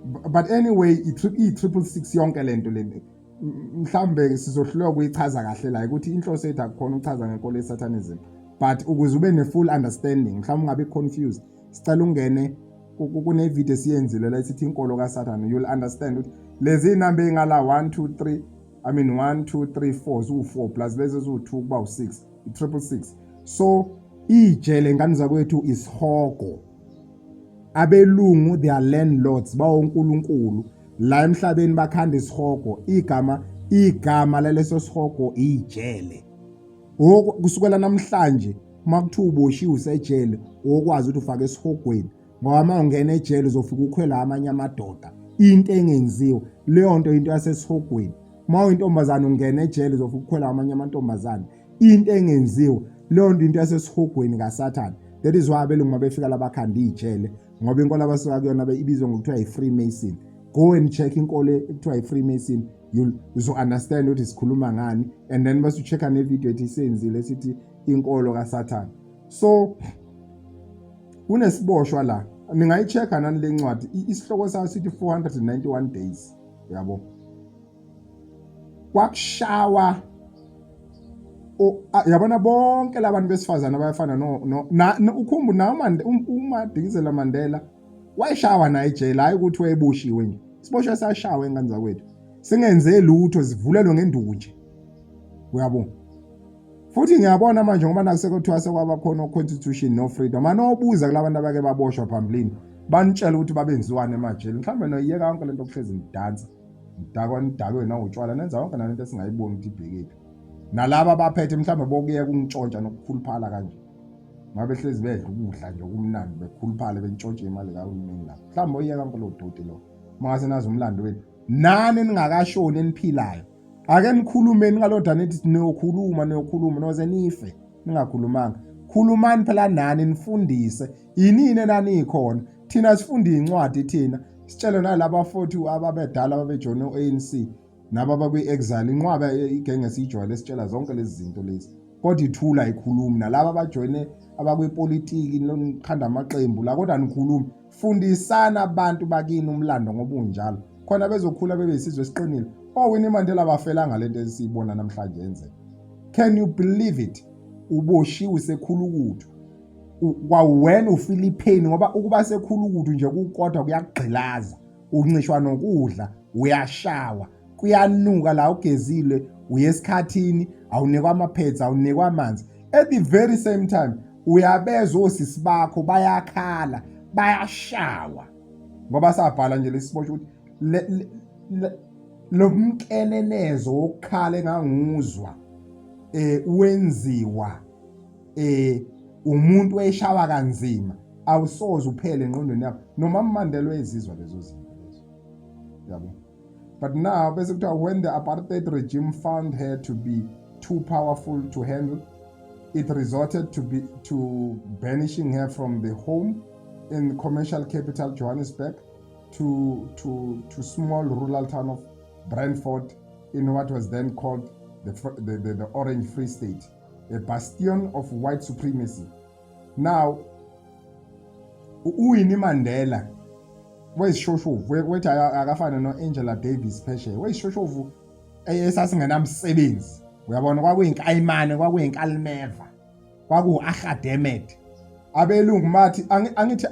But anyway, i-666 yonke lento le. Mhlambe sizohluleka ukuyichaza kahle la, ukuthi inhloso yethu akukhona ukuchaza ngenkolo ye-Satanism, but ukuze ube ne-full understanding, mhlawumbe ungabi confused, sicela ungene kune-video esiyenzile la esithi inkolo kaSathane. You'll understand ukuthi lezi inamba ey'ngala 1 2 3, I mean 1 2 3 4, ziwu-4 plus lezi eziwu-2 kuba u-6, i-666. So ijele, ngane zakwethu, isihogo. Abelungu, they are landlords, bawonkulunkulu la emhlabeni, bakhanda isihogo. Igama laleso sihogo ijele. Kusukela namhlanje, uma kuthiwa uboshiwe, usejele, okwazi ukuthi ufake esihogweni, ngoba uma ungena ejele uzofika ukhwela amanye amadoda, into engenziwa leyo nto, into yasesihogweni. Uma uyintombazane, ungena ejele, uzofika ukhwela amanye amantombazane, into engenziwa leyo nto, into yasesihogweni kaSathane. That is why abelungu mabefika labakhanda ijele, ngoba inkolo abasuka kuyona ibizwa ngokuthiwa i-Freemason. Go and check inkolo ekuthiwa i-Freemason, you'll uzo-understand ukuthi sikhuluma ngani, and then bese u-check-a ne-video ethi senzile sithi inkolo kaSathane. So kunesiboshwa la, ningayi-check-a nani le ncwadi. Isihloko sayo sithi 491 Days, yabo. Kwakushawa, yabona, bonke labantu besifazane abayafana no ukhumbu na uMadikizela Mandela wayeshawa naye ejele, hayi ukuthi wayeboshiwe nje. Siboshwe sashawa, engane zakwethu, singenze lutho, zivulelwe ngenduku nje, uyabo. Futhi ngiyabona manje, ngoba nakusekuthiwa sekwaba khona o-constitution no-freedom, anobuza kulabantu abake baboshwa phambilini, banitshela ukuthi babenziwani emajele. Mhlawumbe noyiyeka yonke lento okuhlezi nidansa, nidakwa, nidakwe nawutshwala, nenza yonke nalento esingayiboni ukuthi ibhekephi. Nalaba abaphethe mhlawumbe bokuyeka ukungitshontsha nokukhuluphala kanje, ngabe hlezi bedla ukudla nje okumnandi, bekhuluphale, bentshontshe imali kahulumeni lapho. Mhlawumbe oyeka yonke lo doti lo, mangase nazi umlando wenu nani ningakashoni, eniphilayo. Ake nikhulume, ningaloda nithi niyokhuluma, niyokhuluma noze nife ningakhulumanga. Khulumani phela nani, nifundise yinini enanikhona. Thina sifunda iy'ncwadi, thina sitshele nalaba futhi ababedala ababejoyine u-ANC nabo abakwi-exile, inqwaba igenge esiyijwayele sitshela zonke lezi zinto lezi, kodwa ithula, ayikhulumi. Nalaba abajoyine abakwipolitiki, nikhanda amaqembu la, kodwa nikhulumi. Fundisana abantu bakini umlando ngoba unjalo, khona bezokhula bebe isizwe esiqinile. OWinnie Mandela bafelanga lento esiyibona namhlanje yenzeka. Can you believe it? Uboshiwe, usekhulukuthu, kwawena ufeel ipain, ngoba ukuba sekhulukuthu nje kukodwa kuyakugqilaza. Uncishwa nokudla, uyashawa, kuyanuka la, ugezile, uye esikhathini, awunikwa ama-pads, awunikwa amanzi. At the very same time uyabezwa osisi bakho bayakhala, bayashawa, ngoba sabhala nje lesiboshwa ukuthi lo mkenenezo wokukhala enganguzwa wenziwa umuntu eshawa kanzima, awusoze uphele engqondweni yakho. Noma Mandela wezizwa lezo zinto lezo, yabo. But now bese kuthiwa, when the apartheid regime found her to be too powerful to handle, it resorted to banishing her from the home in commercial capital Johannesburg to small rural town of Brandfort in what was then called the Orange Free State, a bastion of white supremacy. Now, uWinnie Mandela wezishoshovu, wethi akafana no-Angela Davis phesheya, wezishoshovu. Esasingenamsebenzi, uyabona, kwakuyinkayimane, kwakuyinkalimeva, kwakuwu-ahademed. Abelungu mathi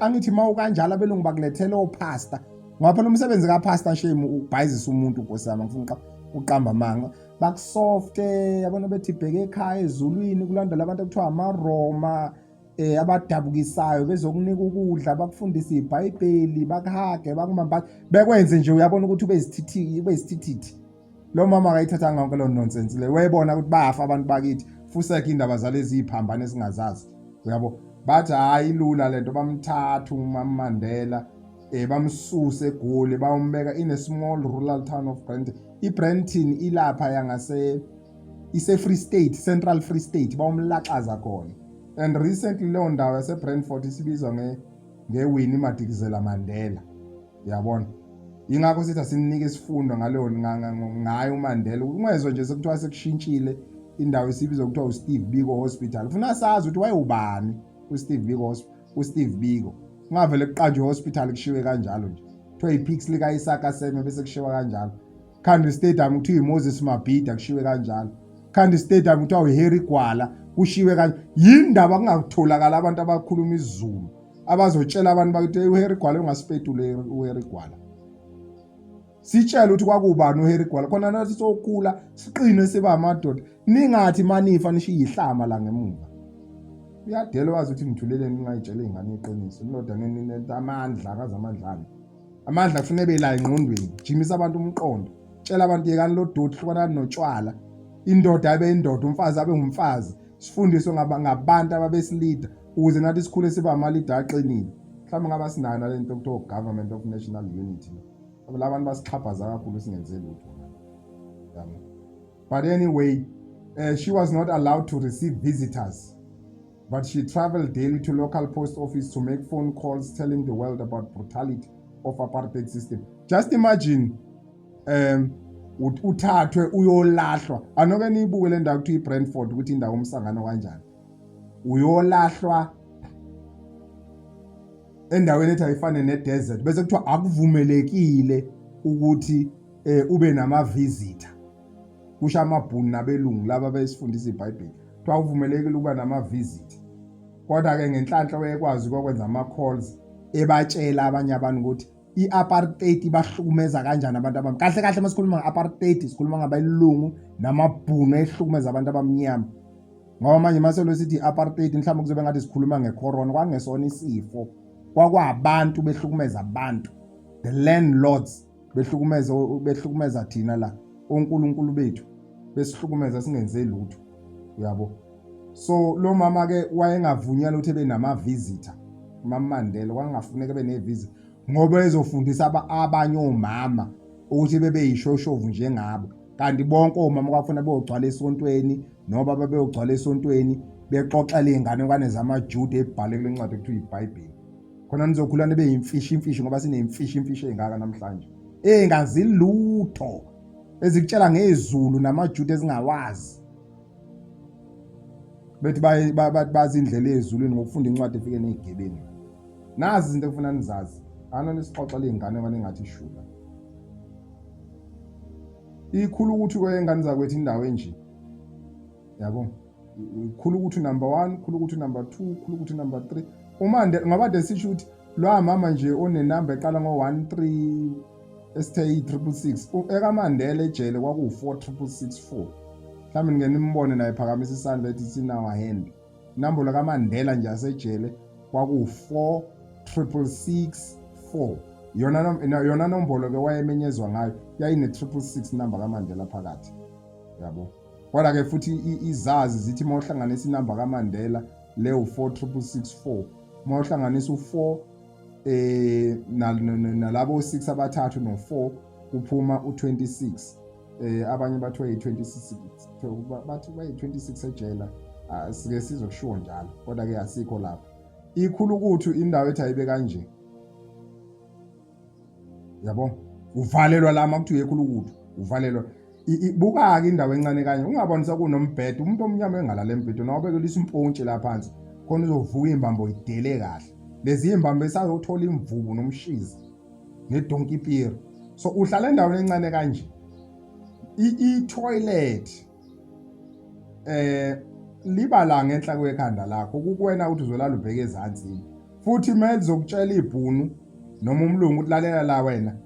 angithi uma ukanjalo abelungu bakulethela opastor, ngoba phela umsebenzi kapastor shame ubhayizisa umuntu. Nkosi yami, ngifuna uqamba amanga, bakusofte, yabona, bethi bheke ekhaya ezulwini, kulandela abantu ekuthiwa amaRoma abadabukisayo, bezokunika ukudla, bakufundisa iBhayibheli, bakuhage, bakumambathe, bekwenze nje, uyabona ukuthi ube isithithi, ube isithithithi. Lo mama akayithathanga yonke lo nonsense le, wayebona ukuthi bayafa abantu bakithi, fuseke indaba zalezi iphambane esingazazi, uyabo. Bathi hayi, ilula lento, bamthatha uMama Mandela, bamsuse eGoli, bayombeka in a small rural town of Brenton. IBrenton ilapha yangase ise Free State, Central Free State, bawumlaxaza khona. And recently leyo ndawo yase Brentford isibizwa nge Winnie Madikizela Mandela, uyabona. Ingakho sithi asinike isifundo ngaleyo ngayo uMandela. Ungezwe nje sekuthiwa sekushintshile, indawo isibizwa kuthiwa uSteve Biko Hospital. Ufuna sazi ukuthi wayewubani uSteve Biko. USteve Biko ungavele kuqanjwe hospital kushiwe kanjalo nje, kuthiwa iPixley ka-Isaka Seme, bese kushiwa kanjalo. Khandi Stadium kuthiwa iMoses Mabhida, kushiwe kanjalo. Khandi Stadium kuthiwa uHarry Gwala, kushiwe kanje. Yindaba kungakutholakala abantu abakhuluma isiZulu abazotshela abantu bakuthi uHarry Gwala ungasipetule uHarry Gwala, sitshele ukuthi kwakubani uHarry Gwala, khona nathi sokhula siqine siba amadoda. Ningathi manifa nishiye ihlama la ngemuva. Uyadela wazi ukuthi ngithuleleni, ningayitshela iy'ngane iqiniso. Indoda amandla akaze amandlani, amandla kufuneka bela engqondweni. Jimisa abantu umqondo, tshela abantu yekani lo doti, hlukanani notshwala. Indoda abe indoda, umfazi abe ngumfazi. Sifundiswe ngabantu ababesilida ukuze nathi sikhule siba amalida aqinile. Mhlawumbe ngaba sinayo nale nto kuthiwa government of national unity. La bantu basixhaphaza kakhulu, singenze lutho, yabo. But anyway, she was not allowed to receive visitors, but she traveled daily to local post office to make phone calls telling the world about brutality of apartheid system. Just imagine, uthathwe uyolahlwa. Anoke niyibuke le ndawo kuthiwa iBrentford, ukuthi indawo umsangano kanjani. Uyolahlwa endaweni ethi ayifane ne-desert, bese kuthiwa akuvumelekile ukuthi ube nama-visitor, kusho amabhunu nabelungu laba besifundisa iBhayibheli. Kuthiwa akuvumelekile ukuba nama-visitor, kodwa-ke ngenhlanhla wayekwazi ukwenza ama-calls, ebatshela abanye abantu ukuthi i-apartheid ibahlukumeza kanjani abantu abamnyama. Kahle kahle uma sikhuluma nge-apartheid, sikhuluma ngabelungu namabhunu ehlukumeza abantu abamnyama, ngoba manje maselo sithi i-apartheid, mhlawumbe kuzobe ngathi sikhuluma nge-corona. Kwangesona isifo, kwakwabantu behlukumeza abantu, the landlords behlukumeza thina la, onkulunkulu bethu besihlukumeza singenze lutho, uyabo. So lo mama ke wayengavunyelwa ukuthi ebe nama-visitor. Mama Mandela kwangafuneka ebe ne-visitor ngoba ezofundisa abanye omama ukuthi bebe yishoshovu njengabo, kanti bonke omama kwafuna beyogcwala esontweni noma babeyogcwala esontweni bexoxela iy'nganekwane zamaJuda ebhale kule ncwadi ekuthiwa iBhayibheli. Khona nizokhula nibe yimfishi imfishi, ngoba sinemfishi imfishi ey'ngaka namhlanje ey'ngazi lutho, ezikutshela ngezulu namaJuda ezingawazi, bethi bazi indlela ezulwini ngokufunda incwadi efike ney'gebengu. Nazi izinto ekufuna nizazi, ana nisixoxela iy'nganekwane engathi ishula ikhulu ukuthi kweyengane zakwethu indawo enje, yabo. Ikhulu ukuthi number 1, khulu ukuthi number 2, khulu ukuthi number 3. Umande ngoba de sisho ukuthi lo mama nje onenamba eqala ngo-1 3 esithe i-666, ekaMandela ejele kwakuwu-4 664. Mhlawumbe nike nimbone naye phakamisa isandla ethi it's in our hand. Inombolo kaMandela nje asejele kwakuwu-4 664. Yona nombolo ke wayemenyezwa ngayo yayine-666 number kaMandela phakathi, yabo. Kodwa-ke futhi izazi zithi uma uhlanganisa inamba kaMandela leyo 4 664, uma uhlanganisa u-4 nalabo 6 abathathu no-4, kuphuma u-26. Abanye bathiwa yi-26, bathi bayi-26 ejela. Sike sizokushiwo njalo, kodwa-ke asikho lapho. Ikhulu ukuthi indawo ethi ayibe kanje, yabo. Uvalelwa la makuthiwa ekhulu ukuthi uvalelwa. Buka-ke indawo encane kanye, ungaboni sekunombhedo, umuntu omnyama engalala embhedweni, awubekela isimpontshi la phansi khona uzovuka iy'mbambo idele kahle. Lezi iy'mbambo esazothola imvubu nomshiza nedonki piri. So uhlala endaweni encane kanje. I-toilet liba la ngenhla kwekhanda lakho, kukuwena ukuthi uzolala ubheke ezansi. Futhi uma lizokutshela ibhunu noma umlungu ukuthi lalela la wena,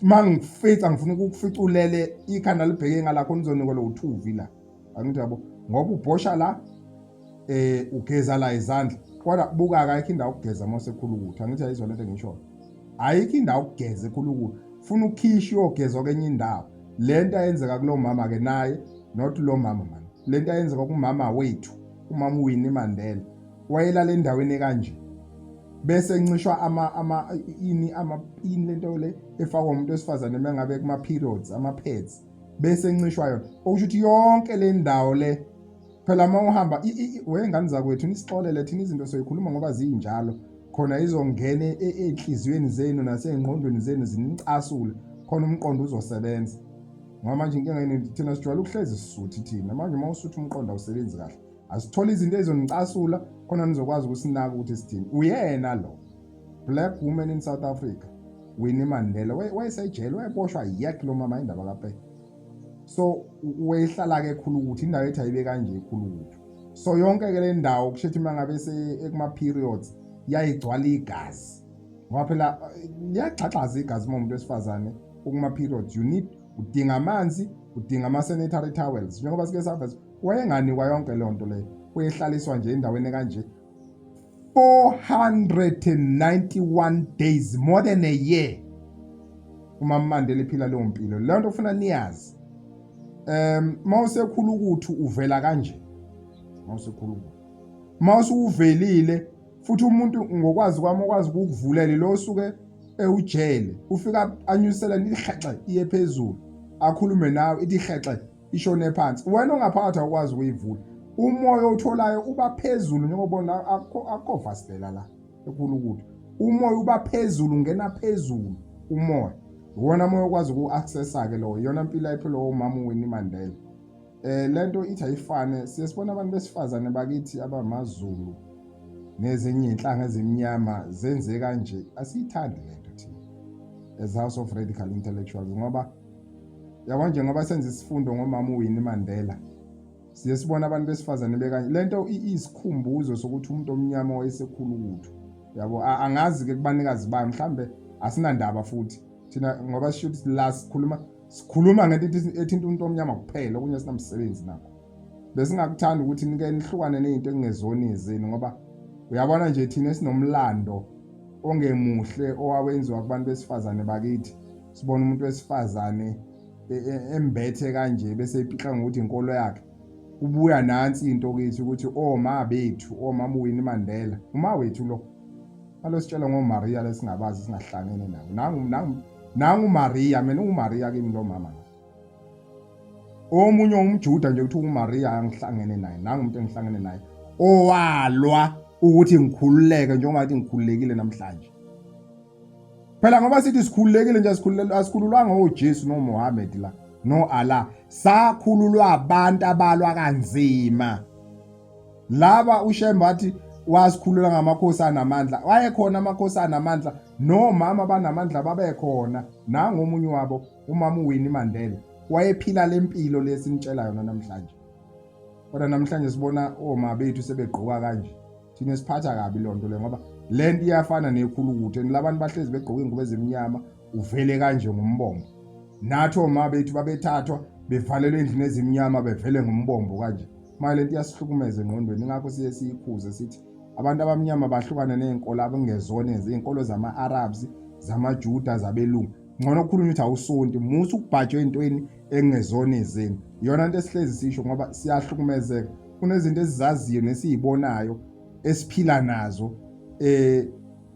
uma ngifica ngifuna ukukufica ulele ikhanda libheke ngalakho, nizonikwa lo uthuvi la. Angithi yabo, ngoba ubhosha la ugeza la izandla, kodwa buka akayikho indawo ukugeza uma usekhulukuthu. Angithi ayizwa lento engishoyo, ayikho indawo ukugeza ekhulukuthu, funa ukukhisha uyogezwa kwenye indawo. Lento ayenzeka kulo mama ke naye, not lo mama man, lento ayenzeka kumama wethu umama uWinnie Mandela, wayelala endaweni ekanje bese encishwa ama ama ini ama ini lento le efakwa umuntu wesifazane mengabe kuma periods, ama pads, bese encishwa yona. Okusho ukuthi yonke le ndawo le phela uma uhamba wengane zakwethu, nisixolele thina izinto soyikhuluma ngoba zinjalo khona, izongena ey'nhliziyweni zenu nasey'ngqondweni zenu zinicasule khona, umqondo uzosebenza. Ngoba manje inkinga yini, thina sijwayele ukuhlezi sisuthi thina manje, uma usuthi umqondo awusebenzi kahle. Asithole izinto ezizonicasula khona nizokwazi ukusinaka ukuthi sithini. Uyena lo Black woman in South Africa, Winnie Mandela, wayesejele, wayeboshwa yek lo mama indaba kaPe. So wayehlala-ke ekhulukuthu, indawo ethi ayibe kanje ekhulukuthu. So yonke-ke le ndawo kusho ukuthi uma ngabe ekuma-periods yayigcwala igazi, ngoba phela liyagxagxaza igazi uma umuntu wesifazane ukuma-periods. You need, udinga amanzi, udinga ama-sanitary towels, njengoba sike saveza. Wayenganikwa yonke leyo nto leyo, uyehlaliswa nje endaweni ekanje 491 days, more than a year, uma Mandela ephila leyo mpilo. Leyo nto ufuna niyazi. Mawusekhula ukuthi uvela kanje, mawusekhula ukuthi mawusuvelile futhi umuntu ngokwazi kwami okwazi ukukuvulela lo osuke ewujele, ufika anyusela ihexe iye phezulu, akhulume nawe, ithi hexe ishone phansi, wena ongaphakathi awukwazi ukuyivula. Umoya owutholayo uba phezulu, njengoba akho fasitela la ekhulukuthu, umoya uba phezulu, ungena phezulu umoya, iwona moya okwazi uku-accessa-ke lowo. Iyona mpilo ayiphila omama uWinnie Mandela. Lento ithi ayifane, siye sibona abantu besifazane bakithi abamaZulu nezinye iy'nhlanga ezimnyama zenze kanje. Asiyithandi lento thina as House of Radical Intellectuals, ngoba yabo nje ngoba senza isifundo ngomama uWinnie Mandela, siye sibona abantu besifazane bekanye. Lento iyisikhumbuzo sokuthi umuntu omnyama wayesekhulukuthu, yabo. Angazi-ke kubanikazi bayo, mhlambe asinandaba futhi thina, ngoba sisho ukuthi la sikhuluma ngento ethinta umuntu omnyama kuphela, okunye sinamsebenzi nakho. Besingakuthanda ukuthi nike nihlukane nezinto ekungezona ezenu, ngoba uyabona nje thina esinomlando ongemuhle owawenziwa kubantu besifazane bakithi. Sibona umuntu wesifazane embethe kanje bese ipixha ngokuthi inkolo yakhe. Kubuya nansi into kithi ukuthi oma bethu, omama uWinnie Mandela, uma wethu lo alositshela ngoMaria lesingabazi, singahlangene nabo. Nangu nangu nangu Maria, mina uMaria kimi lo mama lo. Omunye umJuda nje kuthiwa uMaria, angihlangene naye. Nangu umuntu engihlangene naye owalwa ukuthi ngikhululeke njengoba ngathi ngikhululekile namhlanje. Phela ngoba sithi sikhululekile nje, asikhululwanga oJesu noMuhammad la no Allah, sakhululwa abantu abalwa kanzima laba. uShembe wathi wasikhulula ngamakhosi anamandla, wayekhona amakhosi anamandla, nomama banamandla babekhona. Nangomunye wabo umama uWinnie Mandela wayephila lempilo lesinitshela yona namhlanje. Kodwa namhlanje sibona oma bethu sebegqoka kanje, thina siphatha kabi lonto le, ngoba lento iyafana nekhulukuthu, and labantu bahlezi begqoka ingubo ezimnyama, uvele kanje ngumbombo. Nathi oma bethu babethathwa bevalelwe endlini ezimnyama, bevele ngumbombo kanje. Manje lento iyasihlukumeza engqondweni, ingakho siye siyikhuze sithi abantu abamnyama bahlukane ney'nkolo abangezona, iy'nkolo zama-Arabs, zamaJuda, zabelungu. Ngcono ukukhulunywa ukuthi awusonti, musa ukubhajwa ey'ntweni ekungezona ezenu. Iyona nto esihlezi sisho, ngoba siyahlukumezeka. Kunezinto esizaziyo nesiyibonayo esiphila nazo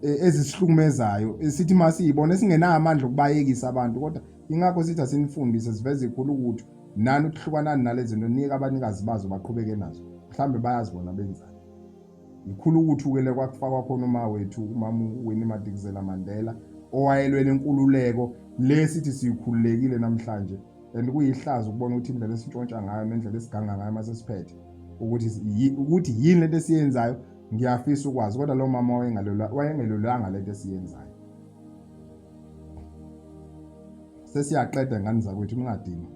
ezisihlukumezayo, esithi masiyibona esingenawo amandla okubayekisa abantu, kodwa ingakho sithi asinifundise, siveze ikhulukuthu nani ukuhlukanani nalezi zinto, nike abanikazi bazo baqhubeke nazo, mhlawumbe bayazibona benzani. Ikhulukuthu-ke le kwakufakwa khona uma wethu umama uWinnie Madikizela Mandela owayelwela inkululeko le sithi siyikhululekile namhlanje. And kuyihlazo ukubona ukuthi indlela esintshontsha ngayo nendlela esiganga ngayo mase siphethe, ukuthi yini lento esiyenzayo. Ngiyafisa ukwazi, kodwa lo mama wayengelolanga lento esiyenzayo. Sesiyaqeda ngane zakwethu ningadinwa.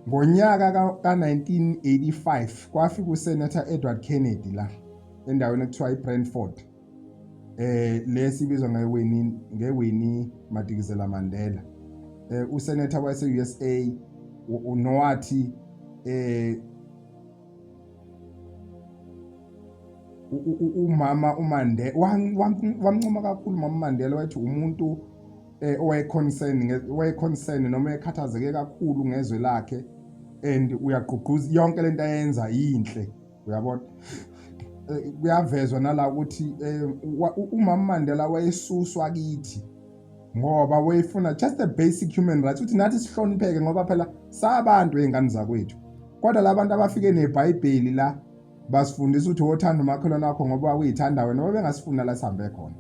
Ngonyaka ka-1985 kwafika uSenator Edward Kennedy la endaweni ekuthiwa iBrentford. Lesi ibizwa ngeWinnie ngeWinnie Madikizela Mandela. Usenator wase-USA unowathi umama uMandela wamncoma kakhulu umama Mandela, wathi umuntu owayeconcern owayeconcern noma ekhathazeke kakhulu ngezwe lakhe and uyagqugquza yonke lento ayenza yinhle, uyabona. Kuyavezwa nala ukuthi umama Mandela wayesuswa kithi ngoba wayefuna just the basic human rights, ukuthi nathi sihlonipheke ngoba phela sabantu ey'ngane zakwethu. Kodwa labantu abafike neBhayibheli la basifundisa ukuthi wothanda umakhelwane wakho ngoba uyithanda wena, babengasifuni la sihambe khona.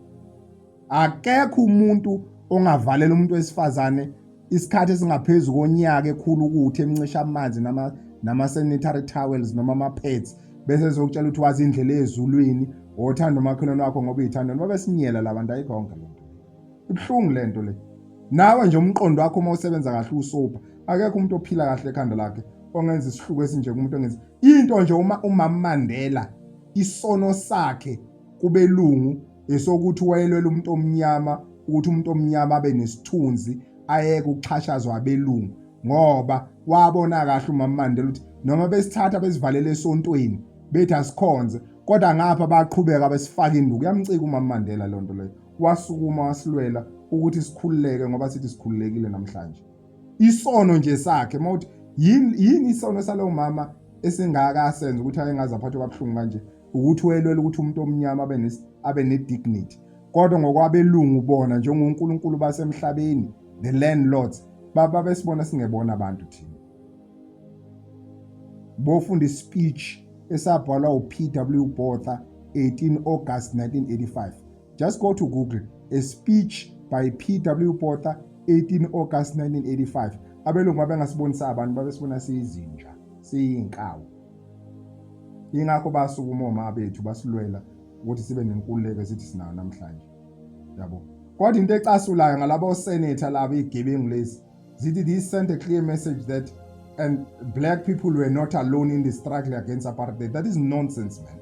Akekho umuntu ongavalela umuntu wesifazane isikhathi esingaphezu konyaka ekhulu ukuthi emncisha amanzi nama-sanitary towels noma ama-pads, bese ezokutshela ukuthi wazi indlela ezulwini, wothanda umakhelwane wakho ngoba uyithanda wena. Babesinyela la bantu, ayikho yonke le nto. Ibuhlungu le nto le. Nawe nje umqondo wakho uma usebenza kahle usopha, akekho umuntu ophila kahle ekhanda lakhe ongenza isihluku esinje kumuntu ongenza into nje. Uma umama Mandela isono sakhe kubelungu esokuthi wayelwela umuntu omnyama, ukuthi umuntu omnyama abe nesithunzi, ayeke ukuxhashazwa abelungu, ngoba wabona kahle umama Mandela ukuthi noma besithatha besivalele esontweni bethi asikhonze, kodwa ngapha baqhubeka besifaka induku. Yamcika umama Mandela leyo nto leyo, wasukuma wasilwela ukuthi sikhululeke, ngoba sithi sikhululekile namhlanje. Isono nje sakhe mawuthi yini isono salowo mama esingaka asenza ukuthi ayengaze aphathwe kabuhlungu kanje, ukuthi wayelwela ukuthi umuntu omnyama abe ne-dignity. Kodwa ngokwabelungu bona njengonkulunkulu basemhlabeni, the landlords, babesibona singebona abantu thina. Bofunda ispeech esabhalwa uPW Botha 18 August 1985. Just go to Google, a speech by PW Botha 18 August 1985. Abelungu babengasibonisa abantu, babesibona siyizinja, siyinkawu. Ingakho basukuma oma bethu basilwela ukuthi sibe nenkululeko esithi sinayo namhlanje, yabo. Kodwa into ecasulayo ngalabo osenator laba, izigebengu lezi, zithi this sent a clear message that and black people were not alone in the struggle against apartheid. That is nonsense, man.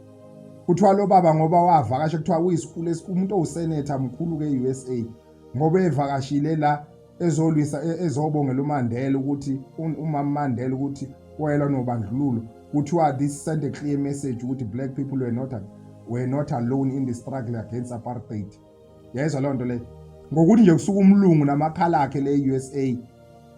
Kuthiwa lo baba ngoba wavakasha, kuthiwa uyisikhulu umuntu owusenator mkhulu ke-USA, ngoba evakashile la ezolwisa ezobongela uMandela ukuthi umama Mandela ukuthi wayelwa nobandlululo, kuthiwa this sent a clear message ukuthi black people were not alone in the struggle against apartheid. Yayizwa leyo nto leyo, ngokuthi nje kusuka umlungu namakhala akhe le USA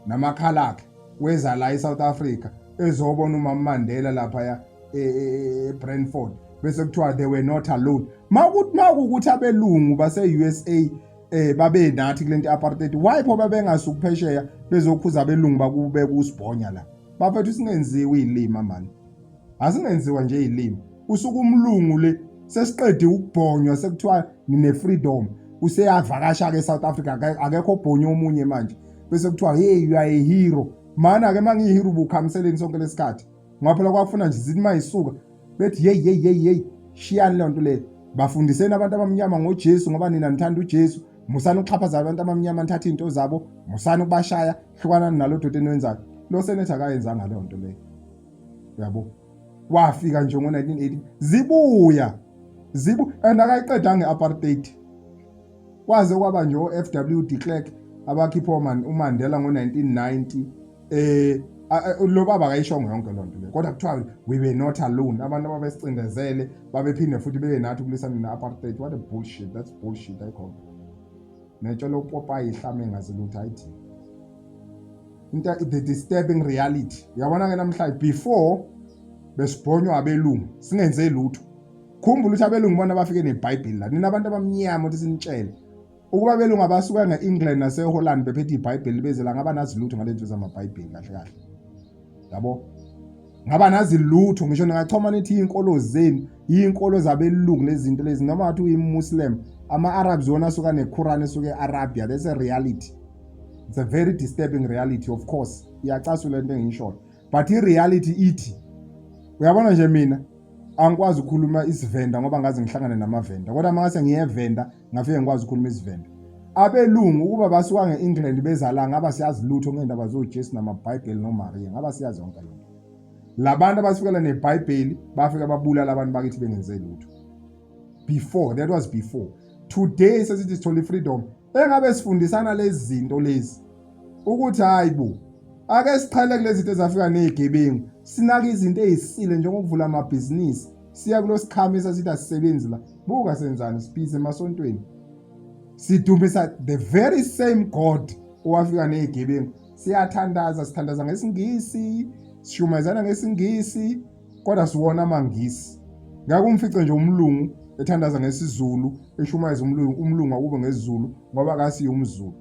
namakhala akhe weza la eSouth Africa ezobona umama Mandela lapha ya eBrentford, bese kuthiwa they were not alone. Mawukuthi mawukuthi abelungu base USA babe nathi kulento apartheid, why pho babengasuki phesheya bezokhuza abelungu bakube kusibhonya la? Bafethu, singenziwe izilima mani, asingenziwa nje izilima. Usuke umlungu le sesiqede ukubhonywa, sekuthiwa nine freedom, useyavakasha ke South Africa, akekho obhonye omunye manje, bese kuthiwa, "Hey, you are a hero." Mana ke mangiyi hero, ubukhamiseleni sonke lesikhathi? Ngoba phela kwafuna nje zithi mayisuka bethi, "Hey, hey, hey, hey, shiyani le nto le, bafundiseni abantu abamnyama ngoJesu ngoba nina nithanda uJesu. Musani ukuxhaphaza abantu abamnyama, nithathe izinto zabo, musani ukubashaya, hlukanani nalo doti eniwenzayo." Lo senator akayenzanga leyo nto leyo, uyabo. Wafika nje ngo-1980 zibuya zibu and akayiqedanga i-apartheid, kwaze kwaba nje o-FW de Klerk abakhipha uMandela ngo-1990. Lo baba akayishongo yonke loo nto le, kodwa kuthiwa we were not alone, abantu ababesicindezele babephinde futhi bebe nathi ukulwisana ne-apartheid. What a bullshit! That's bullshit, ayikho netsho lopopayi ihlame engazi lutho ayithini into. The disturbing reality, uyabona-ke namhlanje, before besibhonywa abelungu singenze lutho. Khumbula ukuthi abelungu bona bafike neBhayibheli la, nina abantu abamnyama ukuthi sinitshele ukuba abelungu abasuka nge-England naseHolland bephethe iBhayibheli beze la, ngaba nazi lutho ngalento zamabhayibheli kahle kahle, yabo. Ngaba nazi lutho, ngisho ningachoma nithi iy'nkolo zenu iy'nkolo zabelungu lezi zinto lezi, noma ngathi uyi-Muslim, ama-Arabs wona asuka neQuran esuke e-Arabia. That's a reality. It's a very disturbing reality, of course. Iyacasula into engiyishoyo, but i-reality ithi, uyabona nje, mina angikwazi ukukhuluma isiVenda ngoba ngaze ngihlangane namaVenda, kodwa uma ngase ngiye eVenda ngafike ngikwazi ukukhuluma isiVenda. Abelungu ukuba basuka nge-England beza la ngaba siyazi lutho ngendaba zoJesu namaBhayibheli noMaria, ngaba siyazi yonke lento. Labantu abasifikela neBhayibheli bafika babulala abantu bakithi bengenze lutho. Before, that was before. Today sesithi sithola i-freedom, engabe sifundisana lezi zinto lezi ukuthi hayi bo, ake siqhele kulezi zinto ezafika nezigebengu, sinake izinto ezisile njengokuvula amabhizinisi, siya kulo sikhamisa sithi asisebenzi la. Buka senzani, sibhizi emasontweni. Sidumisa the very same God owafika nezigebengu. Siyathandaza, sithandaza ngesiNgisi, sishumayezana ngesiNgisi, kodwa siwona amaNgisi. Ngeke umfice nje umlungu ethandaza ngesiZulu, eshumayeza umlungu, umlungu akube ngesiZulu ngoba akasiye umZulu.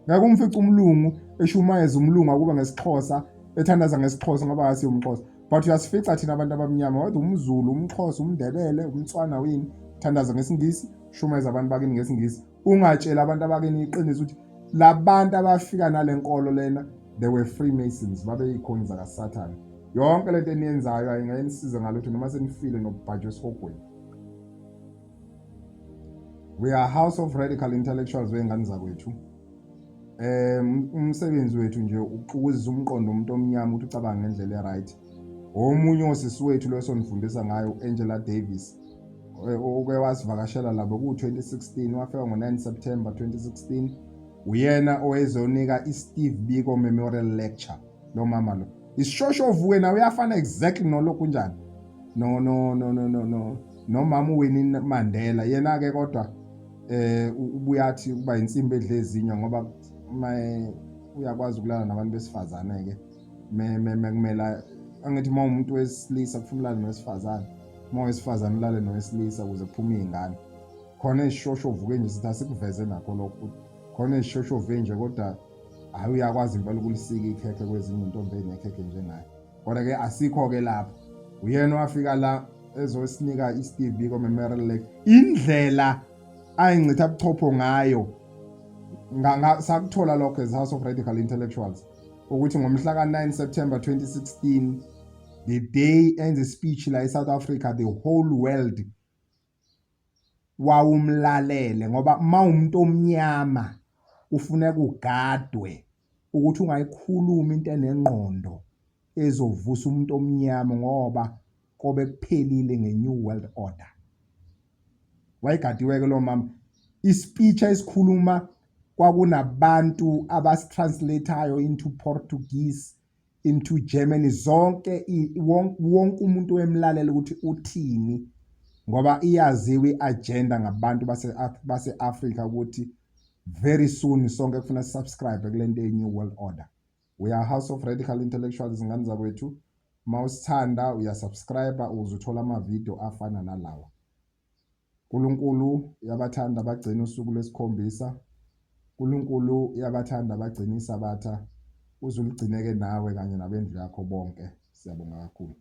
Ngeke umfice umlungu eshumayeza umlungu akube ngesiXhosa, ethandaza ngesiXhosa ngoba akasiye umXhosa. But uyasifica thina abantu abamnyama, whether umZulu, umXhosa, umNdebele, umTswana wini, thandaza ngesiNgisi, shumayeza abantu bakini ngesiNgisi. Ungatshela abantu abakini iqiniso ukuthi labantu abafika nalenkolo lena, they were Freemasons, babeyikhoni zakaSathane. Yonke lento eniyenzayo ayingayenisize ngalutho noma senifile nokubhajwa esihogweni. We are house of radical intellectuals wengane zakwethu. Umsebenzi wethu nje uxukuzisa umqondo umuntu omnyama ukuthi ucabange ngendlela e-right. Omunye osisi wethu lo esonifundisa ngayo u-Angela Davis, oke wasivakashela labo ku-2016, wafika ngo-9 September 2016. Uyena owezonika i-Steve Biko Memorial Lecture. Lo mama lo isishoshovu wena uyafana exactly nolokhu njani no no no no no no nomama uWinnie Mandela. Yena ke kodwa ubuya athi ukuba insimbi edle ezinyo ngoba uyakwazi ukulala nabantu besifazane ke me kumele angithi uma umuntu wesilisa kufuna ulale nowesifazane, uma owesifazane ulale nowesilisa ukuze kuphume izingane. Khona isishoshovu ke nje sithi asikuveze nakho lokho, khona isishoshovu nje kodwa hayi uyakwazi impela ukulisika ikhekhe kwezinye intombi ezinekhekhe njengaye. Kodwa ke asikho ke lapho. Uyena owafika la ezosinika i-Steve Biko Memorial Lecture. Indlela ayincitha buchopho ngayo sakuthola lokho as House of Radical Intellectuals ukuthi ngomhla ka-9 September 2016, the day enze speech la e-South Africa, the whole world wawumlalele ngoba mawumuntu omnyama kufuneka ugadwe ukuthi ungayikhulumi into enengqondo ezovusa umuntu omnyama ngoba kobe kuphelile nge-New World Order. Wayegadiwe ke lo mama. I-speech ayisikhuluma kwakunabantu abasitranslate-ayo into Portuguese, into Germany, zonke wonke umuntu wemlalela ukuthi uthini ngoba iyaziwa i-agenda ngabantu base-Africa ukuthi very soon sonke kufuna subscribe kule nto ye-New World Order. We are House of Radical Intellectuals, ngane zakwethu. Mawusithanda uyasubscribe ukuze uthole amavidiyo afana nalawa. uNkulunkulu uyabathanda abagcina usuku lwesikhombisa. uNkulunkulu uyabathanda abagcina isabatha. Uze uligcineke nawe kanye nabendlu yakho bonke. Siyabonga kakhulu.